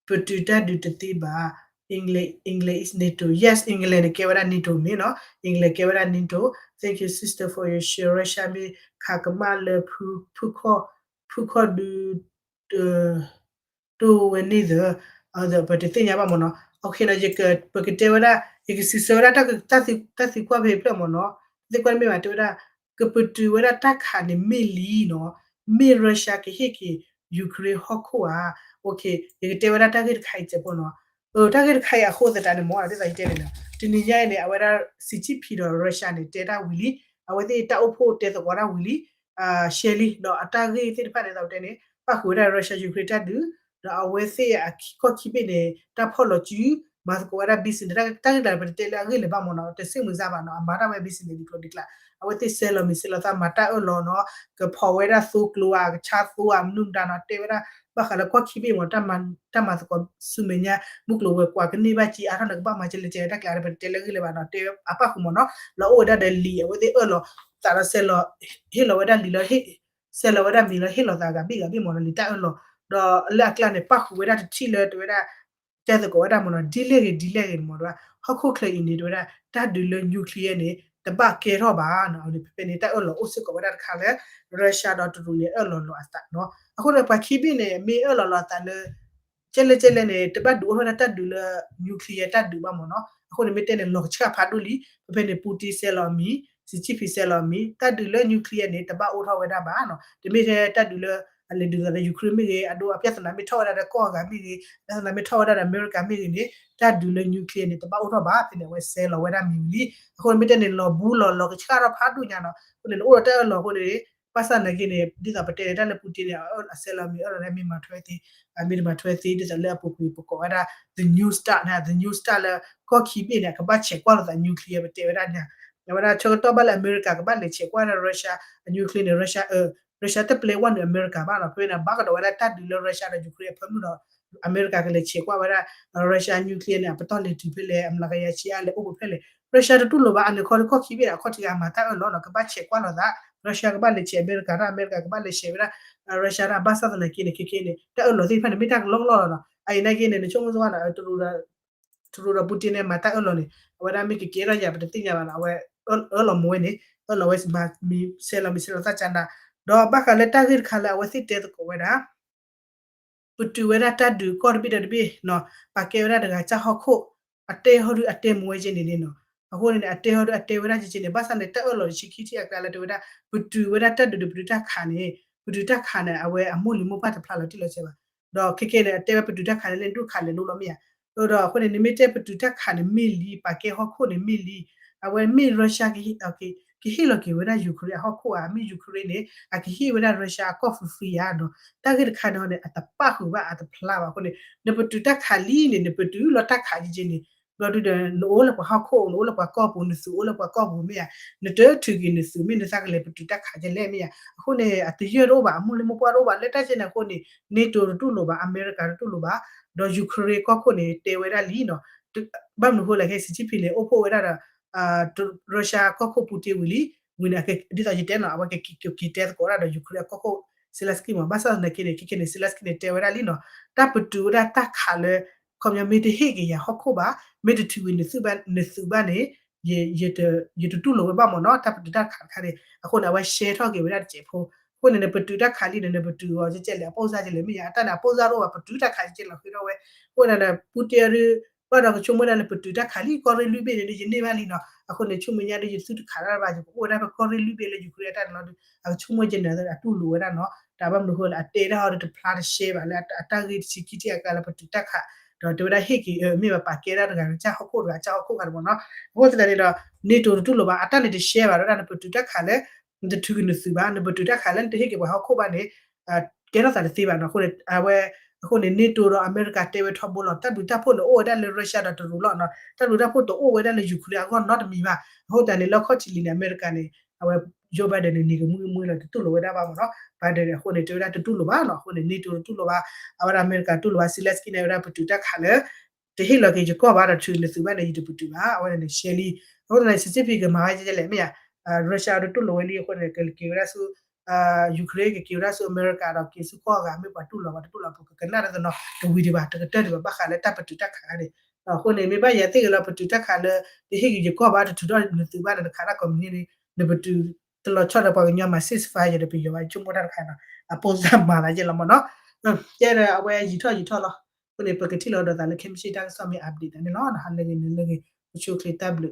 ပတုာ်တၢ်ဒုးတသ့ဘၣ် England England is NATO yes England န့ၣ်ကဲဝဲဒၣ် NATO မ့ၢ်နီၤ England ကဲဝဲဒၣ် NATO. Thank you sister for your share Russia မ့ၢ်ခးကမၣ်လၢ ဖုခီၣ်ဒု တိၢ်ဝဲန့ၣ်သၢ ပတသ့ၣ်ညါဘၣ်မ့ၢ်နီၤ. အ ပကတဲဝဲဒၣ် ယကစံးဆၢဝဲဒၣ် တၢ်သံကွၢ်ဖဲဖျၢၣ်မ့ၢ်နီၤ သ့ၣ်ကွၢ်မ့ၢ်ဘၣ်တဲဝဲဒၣ် ကပတုာ်ဝဲဒၣ်တၢ်ခးန့ၣ်မ့ၢ်လံနီၤ မ့ၢ် Russia ကဟ့ၣ်က့ၤ Ukraine ဟီၣ်ခိၣ်ဧါ. ယကတဲဝဲဒၣ်တၢ်ဂ့ၢ်တခါအံၤစဲးဖိနီၤ တၢ်ဂ့ၢ်တခါအံၤအဃိသတးန့ၣ်မ့ၢ်နီၤ ဒ်သိးယတဲန့ၣ်နီၤ တနံၤညါအံၤန့ၣ် အဝဲဒၣ် Xi Jinping ဒီး Russia န့ၣ် တဲတၢ်ဝံၤလံ အဝဲသ့ၣ်တၢ်အိၣ်ဖှိၣ်တဲသကိးတၢ်ဝံၤလံ ရှဲလံ ဒီးအတၢ်ဂ့ၢ်သ့ၣ်တဖၣ်န့ၣ် ဒ်သိးပတဲန့ၣ် ပၣ်ဃုာ်ဝဲဒၣ် Russia Ukraine တၢ်ဒုး ဒီးအဝဲသ့ၣ်အကီၢ်ခံဘ့ၣ်န့ၣ် တၢ်ဖီၣ်လီၤစု မၤသကိးဝဲဒၣ် business တၢ်ဂ့ၢ်ကျါန့ၣ် ပတတဲလၢအဂ့ၢ်လၢၤဘၣ်မ့ၢ်နီၤ တစ့ၢ်မုာ်စၢ်ဘၣ်နီၤ အမၤတၢ်ဝဲ business ဒ်ကျိၤဒ်ကျါ အဝဲသ့ၣ်ဆဲးလီၤမ့ၤဆဲးလီၤသး မၤတၢ်အၢၣ်လီၤနီၤ ကဖီၣ်ဝဲဒၣ်သိကျိၤဧါ ကဆါသိဧါ မနုၤမတၤနီၤ တဲဝဲဒၣ် ဘၣ်ဃးလၢကီၢ်ခံဘ့ၣ်မ့ၢ် တၢ်မၤသကိးဆူမဲာ်ညါ မုၢ်ကျိၤဝဲၤကွာ်ကန့ၢ်ဘၣ်က့ၤအါထီၣ်န့ၣ် ကဘၣ်မၤကလဲၤကဲတၢ်ကျါ ပတတဲလၢအဂ့ၢ်လၢၤဘၣ်နီၤ တဲအပၣ်ဃုာ်မ့ၢ်နီၤ လီၤအိၣ်ဝဲဒၣ်ဒီးလံာ် အဝဲသ့ၣ်အၢၣ်လီၤ သးဒီးဆဲးလီၤ ဟ့ၣ်လီၤဝဲဒၣ်လံာ်လီၤ ဆဲးလီၤဝဲဒၣ်မ့ၤလီၤ ဟ့ၣ်လီၤသးဂၤဘ့ၣ်ဂၤဘ့ၣ်မ့ၢ်နီၤ လံာ်တၢ်အၢၣ်လီၤ ဒီးလၢအကျါန့ၣ် ပၣ်ဃုာ်ဝဲဒၣ်တထံၣ်လၢတဲဝဲဒၣ် တဲသကိးဝဲဒၣ်မ့ၢ်နီၤ ဒ်လဲၣ်ဂ့ၤဒ်လဲၣ်ဂ့ၤန့ၣ်မ့ၢ် ဟီၣ်ခိၣ်ချၢအံၤန့ၣ် တဲဝဲဒၣ် တၢ်ဒုးလၢ nuclear န့ၣ် တဘၣ်ကဲထီၣ်ဘၣ်နီၤ ဖဲဖဲန့ၣ် တၢ်အၢၣ်လီၤအိၣ်စ့ၢ်ကီးဝဲဒၣ်တခါလၢ Russia ဒီးတရူးန့ၣ် အၢၣ်လီၤလီၤအသးနီၤ အဃိန့ၣ် ပှၤခံဘ့ၣ်န့ၣ် မ့ၢ်အၢၣ်လီၤလီၤအသးလၢ ကဲလဲၣ်ကဲလဲၣ်န့ၣ် တဘၣ်ဒုးအိၣ်ထီၣ်ဝဲဒၣ်တၢ်ဒုးလၢ nuclear တၢ်ဒုးဘၣ်မ့ၢ်နီၤ အဃိန့ၣ် မ့ၢ်တဲန့ၣ် လီၤကဆှၣ်ဖးဒိၣ်လံ ဖဲဖဲန့ၣ် Putin ဆဲးလီၤအမံၤ Xi Jinping ဆဲးလီၤအမံၤ တၢ်ဒုးလၢ nuclear န့ၣ် တဘၣ်အိၣ်ထီၣ်ဝဲဒၣ်ဘၣ်နီၤ တမ့ၢ်ထဲတၢ်ဒုးလၢ အလဲၤဒုးသးလၢ Ukraine မ့ၢ်ဂ့ၤ အဒိ အပြဿနာမ့ၢ်ထီၣ်ဝဲဒၣ်ဒီးကီၢ်အဂၤမ့ၢ်ဂ့ၤ ပြဿနာမ့ၢ်ထီၣ်ဝဲဒၣ်ဒီးအမဲရကၤမ့ၢ်ဂ့ၤန့ၣ် တၢ်ဒုးလၢ nuclear န့ၣ် တဘၣ်အိၣ်ထီၣ်ဘၣ် ဖဲန့ၣ် အဝဲဆဲးလီၤဝဲဒၣ်မံၤဝံၤလံ အဃိန့ၣ် မ့ၢ်တဲန့ၣ် လီၤဘူးလီၤ လီၤကဆှၣ်ထီၣ်ဖးဒိၣ်ညါနီၤ အဃိန့ၣ် နအိၣ်ဒီးတၢ်အၢၣ်လီၤအဃိန့ၣ် ဘၣ်ဆၣ်သနာ်က့န့ၣ် ဒ်သိးပတဲန့ၣ် တၢ်လၢ Putin န့ၣ် အဆဲးလီၤမံၤအၢၣ်လီၤန့ၣ် မ့ၢ်မၤထွဲသ့ မ့ၢ်တမၤထွဲသ့ ဒ်သိးလၢအပူၤကွံာ်ပကိးဝဲဒၣ် the new start န့ၣ် the new start လၢကီၢ်ခံဘ့ၣ်န့ၣ် အကဘၣ်ဆဲးကွၢ်လိာ်သး nuclear ပတဲဝဲဒၣ်န့ၣ် အဝဲဒၣ်ဆၢကတီၢ်ဘၣ်လၢအမဲရကၤကဘၣ်လဲၤဆဲးကွၢ်ဒီး Russia အ nuclear န့ၣ် Russia အ Russia တပျဲဝဲနုာ်အမဲရကၤဘၣ်နီၤ ဖဲန့ၣ် ဘၣ်ကဒီးဝဲဒၣ်တၢ်ဒုးလၢ Russia ဒီး Ukraine အဖၢမုၢ်ဒီး အမဲရကၤကလဲၤဆဲးကွၢ်ဝဲဒၣ် Russia nuclear န့ၣ် အပတီၢ်လဲၤတုၤဖဲလဲၣ် အမျးကယၤဆံးအါလဲၤအိၣ်ပဖဲလဲၣ် Russia တတူၢ်လိာ်ဘၣ် အန့ၣ်ခီဒီးကီၢ်ခံဘ့ၣ်န့ၣ် အခီၣ်ထံးဂၤမၤတၢ်အၢၣ်လီၤနီၤ ကဘၣ်ဆဲးကွၢ်လိာ်သး Russia ကဘၣ်လဲၤဆဲးအမဲရကၤတၢ် အမဲရကၤကဘၣ်လဲၤဆဲးဝဲဒၣ် Russia တၢ် ဘၣ်ဆၣ်သနာ်က့န့ၣ် ခဲခဲန့ၣ် တၢ်အၢၣ်လီၤသ့ၣ်တဖၣ်န့ၣ် မ့ၢ်တၢ်ကလီကလီလီၤနီၤ အအံၤနာ်က့န့ၣ် နဆိကမိၣ်စ့ၢ်ကီးနီၤ တရူးဒီး Putin န့ၣ် မၤတၢ်အၢၣ်လီၤန့ၣ် အဝဲဒၣ်မ့ၢ်ကကဲထီၣ်ယၤ ပတသ့ၣ်ညါဘၣ်နီၤ အဝဲအၢၣ်လီၤမ့ၢ်ဝဲန့ၣ် အၢၣ်လီၤဝဲမၤမံၤဆဲးလီၤမံၤဆဲးလီၤသးကၢနၤ ဒီးဘၣ်ဃးလၢတၢ်ဂ့ၢ်တခါလၢအဝဲသ့ၣ်တဲသကိးဝဲဒၣ် ပတုာ်ဝဲဒၣ်တၢ်ဒုးကီၢ်တဘ့ၣ်ဒီးတဘ့ၣ်နီၤ ပာ်ကဲဝဲဒၣ်တဂၤကၢ်ဟီၣ်ခိၣ် အတဲဟီၣ်ဒုးအတဲမ့ၢ်ဝဲက့န့ၣ်န့ၣ်နီၤ အဃိန့ၣ်န့ၣ် အတဲဟီၣ်ဒုးအတဲဝဲဒၣ်က့က့န့ၣ် ဘၣ်ဆၣ်န့ၣ် တၢ်အၢၣ်လီၤတဆံခံထံၣ်အကျါလၢတဲဝဲဒၣ် ပတုာ်ဝဲဒၣ်တၢ်ဒုးဒီးပတုာ်တၢ်ခးန့ၣ် ပတုာ်တၢ်ခးန့ၣ် အဝဲအမိၢ်လံၤမိၢ်ပၢ်တဖျါလီၤတံၢ်လီၤဆဲးဘၣ် ဒီးခဲခဲန့ၣ် အတဲဝဲပတုာ်တၢ်ခးန့ၣ် လဲၤဒိၣ်ခးလဲၤလိလီၤမ့ၢ်ဧါ ဒီးအဃိန့ၣ် နမ့ၢ်တဲပတုာ်တၢ်ခးန့ၣ်မ့ၢ်လံ ပာ်ကဲဟီၣ်ခိၣ်န့ၣ်မ့ၢ်လံ အဝဲမ့ၢ် Russia ကဟ့ၣ်လီၤက့ၤဝဲဒၣ် Ukraine အဟီၣ်ခိၣ်ဧါ မ့ၢ် Ukraine န့ၣ် အကဟ့ၣ်ဝဲဒၣ် Russia အကီၢ် free free ဧါဒီး တၢ်ဂ့ၢ်တခါန့ၣ်န့ၣ် အတပၣ်ဃုာ်ဘၣ်အတဖျါဘၣ်အဃိန့ၣ် နပတုာ်တၢ်ခးလံန့ၣ် နပတုာ်လီၤတၢ်ခးက့က့န့ၣ် ဘျီဒုဒီး နအိၣ်လၢပှၤဟီၣ်ခိၣ် နအိၣ်လၢပှၤကီၢ်ပူၤ နသုးအိၣ်လၢပှၤကီၢ်ပူၤမ့ၢ်ဧါ, နတထုးက့ၤနသုး မ့ၢ်နသးကလဲၤပတုာ်တၢ်ခးကလဲၣ်မ့ၢ်ဧါ, အဃိန့ၣ် အတယၢၢ်တအိၣ်ဘၣ် အမိၢ်လ့မိၢ်ပှၢ်တအိၣ်ဘၣ် လၢတၢ်ကဲန့ၣ်အဃိန့ၣ် NATO တတူၢ်လိာ်ဘၣ် အမဲရကၤတတူၢ်လိာ်ဘၣ်, ဒီး Ukraine ကီၢ်ခိၣ်န့ၣ် တဲဝဲဒၣ်လံနီၤ, ဘၣ်မနုၤအဃိလဲၣ် ခဲ Xi Jinping န့ၣ် အိၣ်ဖှိၣ်ဝဲဒၣ်ဒီး Russia ကီၢ်ခိၣ် Putin ဝံၤလံ, ဝံၤန့ၣ် ဒ်သိးယတဲနီၤ အဝဲကက့ၤတဲသကိးဒၣ်ဒီး Ukraine အကီၢ်ခိၣ် Zelensky မး, ဘၣ်ဆၣ်သနာ်က့န့ၣ် ခဲခဲန့ၣ် Zelensky န့ၣ် တဲဝဲဒၣ်လံနီၤ, တၢ်ပတုာ်ဝဲဒၣ်တၢ်ခးလၢ ခီပညီမ့ၢ်တဟ့ၣ်က့ၤယၤဟီၣ်ခိၣ်ဘၣ်, မ့ၢ်တထုးက့ၤနသုးဘၣ်န့ၣ် ယတတူၢ်လိာ်ဝဲဘၣ်မ့ၢ်နီၤ, တၢ်ပတုာ်တၢ်ခးတခါန့ၣ်, အဃိန့ၣ် အဝဲရှဲထီၣ်က့ၤဝဲဒၣ်တစဲးဖိ, အဃိန့ၣ် နပတုာ်တၢ်ခးလံန့ၣ် နပတုာ်အီၤကဲလဲၣ် အပိၢ်စၢ်ကဲလဲၣ် မ့ၢ်ယါ အတၢ်န့ၣ် အပိၢ်စၢ်တအိၣ်ဘၣ် ပတုာ်တၢ်ခးကဲလဲၣ် ဃ့ထီၣ်ဝဲ, အဃိန့ၣ် Putin ဒု ဘၣ်ဒီးကဆိကမိၣ်ဒၣ်လၢပတုာ်တၢ်ခးလံ ကီၢ်ရ့ၣ်လွံၢ်ဘ့ၣ်န့ၣ် ယန့ၢ်ဘၣ်လံနီၤ, အဃိန့ၣ် ဆိကမိၣ်ညါဒု ယသုတခးတၢ်ဘၣ် ယကအိၣ်ဝဲဒၣ်ဖဲကီၢ်ရ့ၣ်လွံၢ်ဘ့ၣ်လၢ Ukraine အတၢ်န့ၣ်လီၤဒု, အကဆိကမိၣ်ကဲန့ၣ် အတူၢ်လိာ်ဝဲဒၣ်နီၤ, တၢ်ဘၣ်မနုၤအဃိလဲၣ် အတဲဒၣ်ဟီဒု တဖျါတရှဲဘၣ်လၢအတၢ်ဂ့ၢ်တဆံခံထံၣ်အကျါလၢပတုာ်တၢ်ခး, ဒီးတဲဝဲဒၣ်ဟ့ၣ်က့ၤ မ့ၢ်ဘၣ်ပာ်ကဲဒၣ်တဂၤ ကစၢ်ဟီၣ်ခိၣ်တဂၤ ကစၢ်ဟီၣ်ခိၣ်ဂၤန့ၣ်မ့ၢ်နီၤ, အဃိသတးန့ၣ်ဒီး NATO တတူၢ်လိာ်ဘၣ် အတၢ်န့ၣ်တရှဲဘၣ် ဒီးဒၣ်နပတုာ်တၢ်ခးလၢ နတထုးက့ၤနသုးဘၣ် နပတုာ်တၢ်ခးလၢနတဟ့ၣ်က့ၤပှၤဟီၣ်ခိၣ်ဘၣ်န့ၣ် ကဲထီၣ်သးတသ့ဘၣ်နီၤ, အဃိန့ၣ် အဝဲ အဃိန့ၣ် NATO ဒီးအမဲရကၤတဲဝဲထီဘိလီၤ, တၢ်ဘျုးတၢ်ဖှိၣ်န့ၣ် အိၣ်ဝဲဒၣ်လၢ Russia ဒီးတရူးလီၤနီၤ, တၢ်ဘျုးတၢ်ဖှိၣ်တအိၣ်ဝဲဒၣ်လၢ Ukraine အဂီၢ်နီတမံၤဘၣ်, အဃိသတးန့ၣ် လၢခီၣ်ထံးလံန့ၣ် အမဲရကၤန့ၣ် အဝဲ Joe Biden န့ၣ် န့ၢ်ကမှံကမှံလီၤ တတူၢ်လိာ်ဝဲဒၣ်ဘၣ်မ့ၢ်နီၤ, Biden န့ၣ် အဃိန့ၣ် တဲဝဲဒၣ်တတူၢ်လိာ်ဘၣ်နီၤ, အဃိန့ၣ် NATO တတူၢ်လိာ်ဘၣ်, အဝဲဒၣ်အမဲရကၤတတူၢ်လိာ်ဘၣ်, Zelensky န့ၣ် ဝဲဒၣ်ပတုာ်တၢ်ခးလၢ တဟ့ၣ်လီၤက့ၤယကီၢ်ဘၣ်ဒီးထုးနသုးဘၣ်န့ၣ် ယတပတုာ်ဘၣ်, အဝဲဒၣ်န့ၣ် ရှဲလံ, အဃိသတးန့ၣ် Xi Jinping ကမၤဝဲကဲလဲၣ် မ့ၢ်ယါ Russia တတူၢ်လိာ်ဝဲလံအဃိန့ၣ် ကက့ၤဝဲဒၣ်ဆူ Ukraine ကက့ၤဝဲဒၣ်ဆူအမဲရကၤဒီးက့ၤဆူကီၢ်ဂၤ မ့ၢ်ပှၤတူၢ်လိာ်ပှၤတတူၢ်လိာ် ပကကနၣ်တသနီၤ တဝံၤဒံးဘၣ် တကတၢၢ်ဒံးဘၣ် ဘၣ်ဃးလၢတၢ်ပတုာ်တၢ်ခးခါန့ၣ်, အဃိန့ၣ် မ့ၢ်ဘၣ်ယၤသ့ၣ်ဂ့ၤလီၤ ပတုာ်တၢ်ခးလၢ တဟ့ၣ်က့ၤယကီၢ်ဘၣ် တထုးထီၣ်နသုးဘၣ်န့ၣ် နခးတၢ်ကိးမံၤန့ၣ် နပတုာ်တလီၤဆီဒီးပှၤကညီမၤ ceasefire ဒီးပယီၤဘၣ် ဆိကမိၣ်တၢ်တခါနီၤ အပိၢ်စၢ်မၤသးယဲၢ်လီၤမ့ၢ်နီၤ, ကဲဒီးအဝဲယံာ်ထီၣ်ယံာ်ထီၣ်လီၤ, အဃိန့ၣ် ပကထံၣ်လိာ်ဒီးသးလၢ ခဲမုၢ်ဆ့ၣ်တၢ်ကစီၣ်မ့ၢ် update သးန့ၣ်လီၤ, ဟါလၢဂ့ၤ နၤလၢဂ့ၤ အိၣ်ဆူၣ်အိၣ်ချ့တၢ်ဘျုး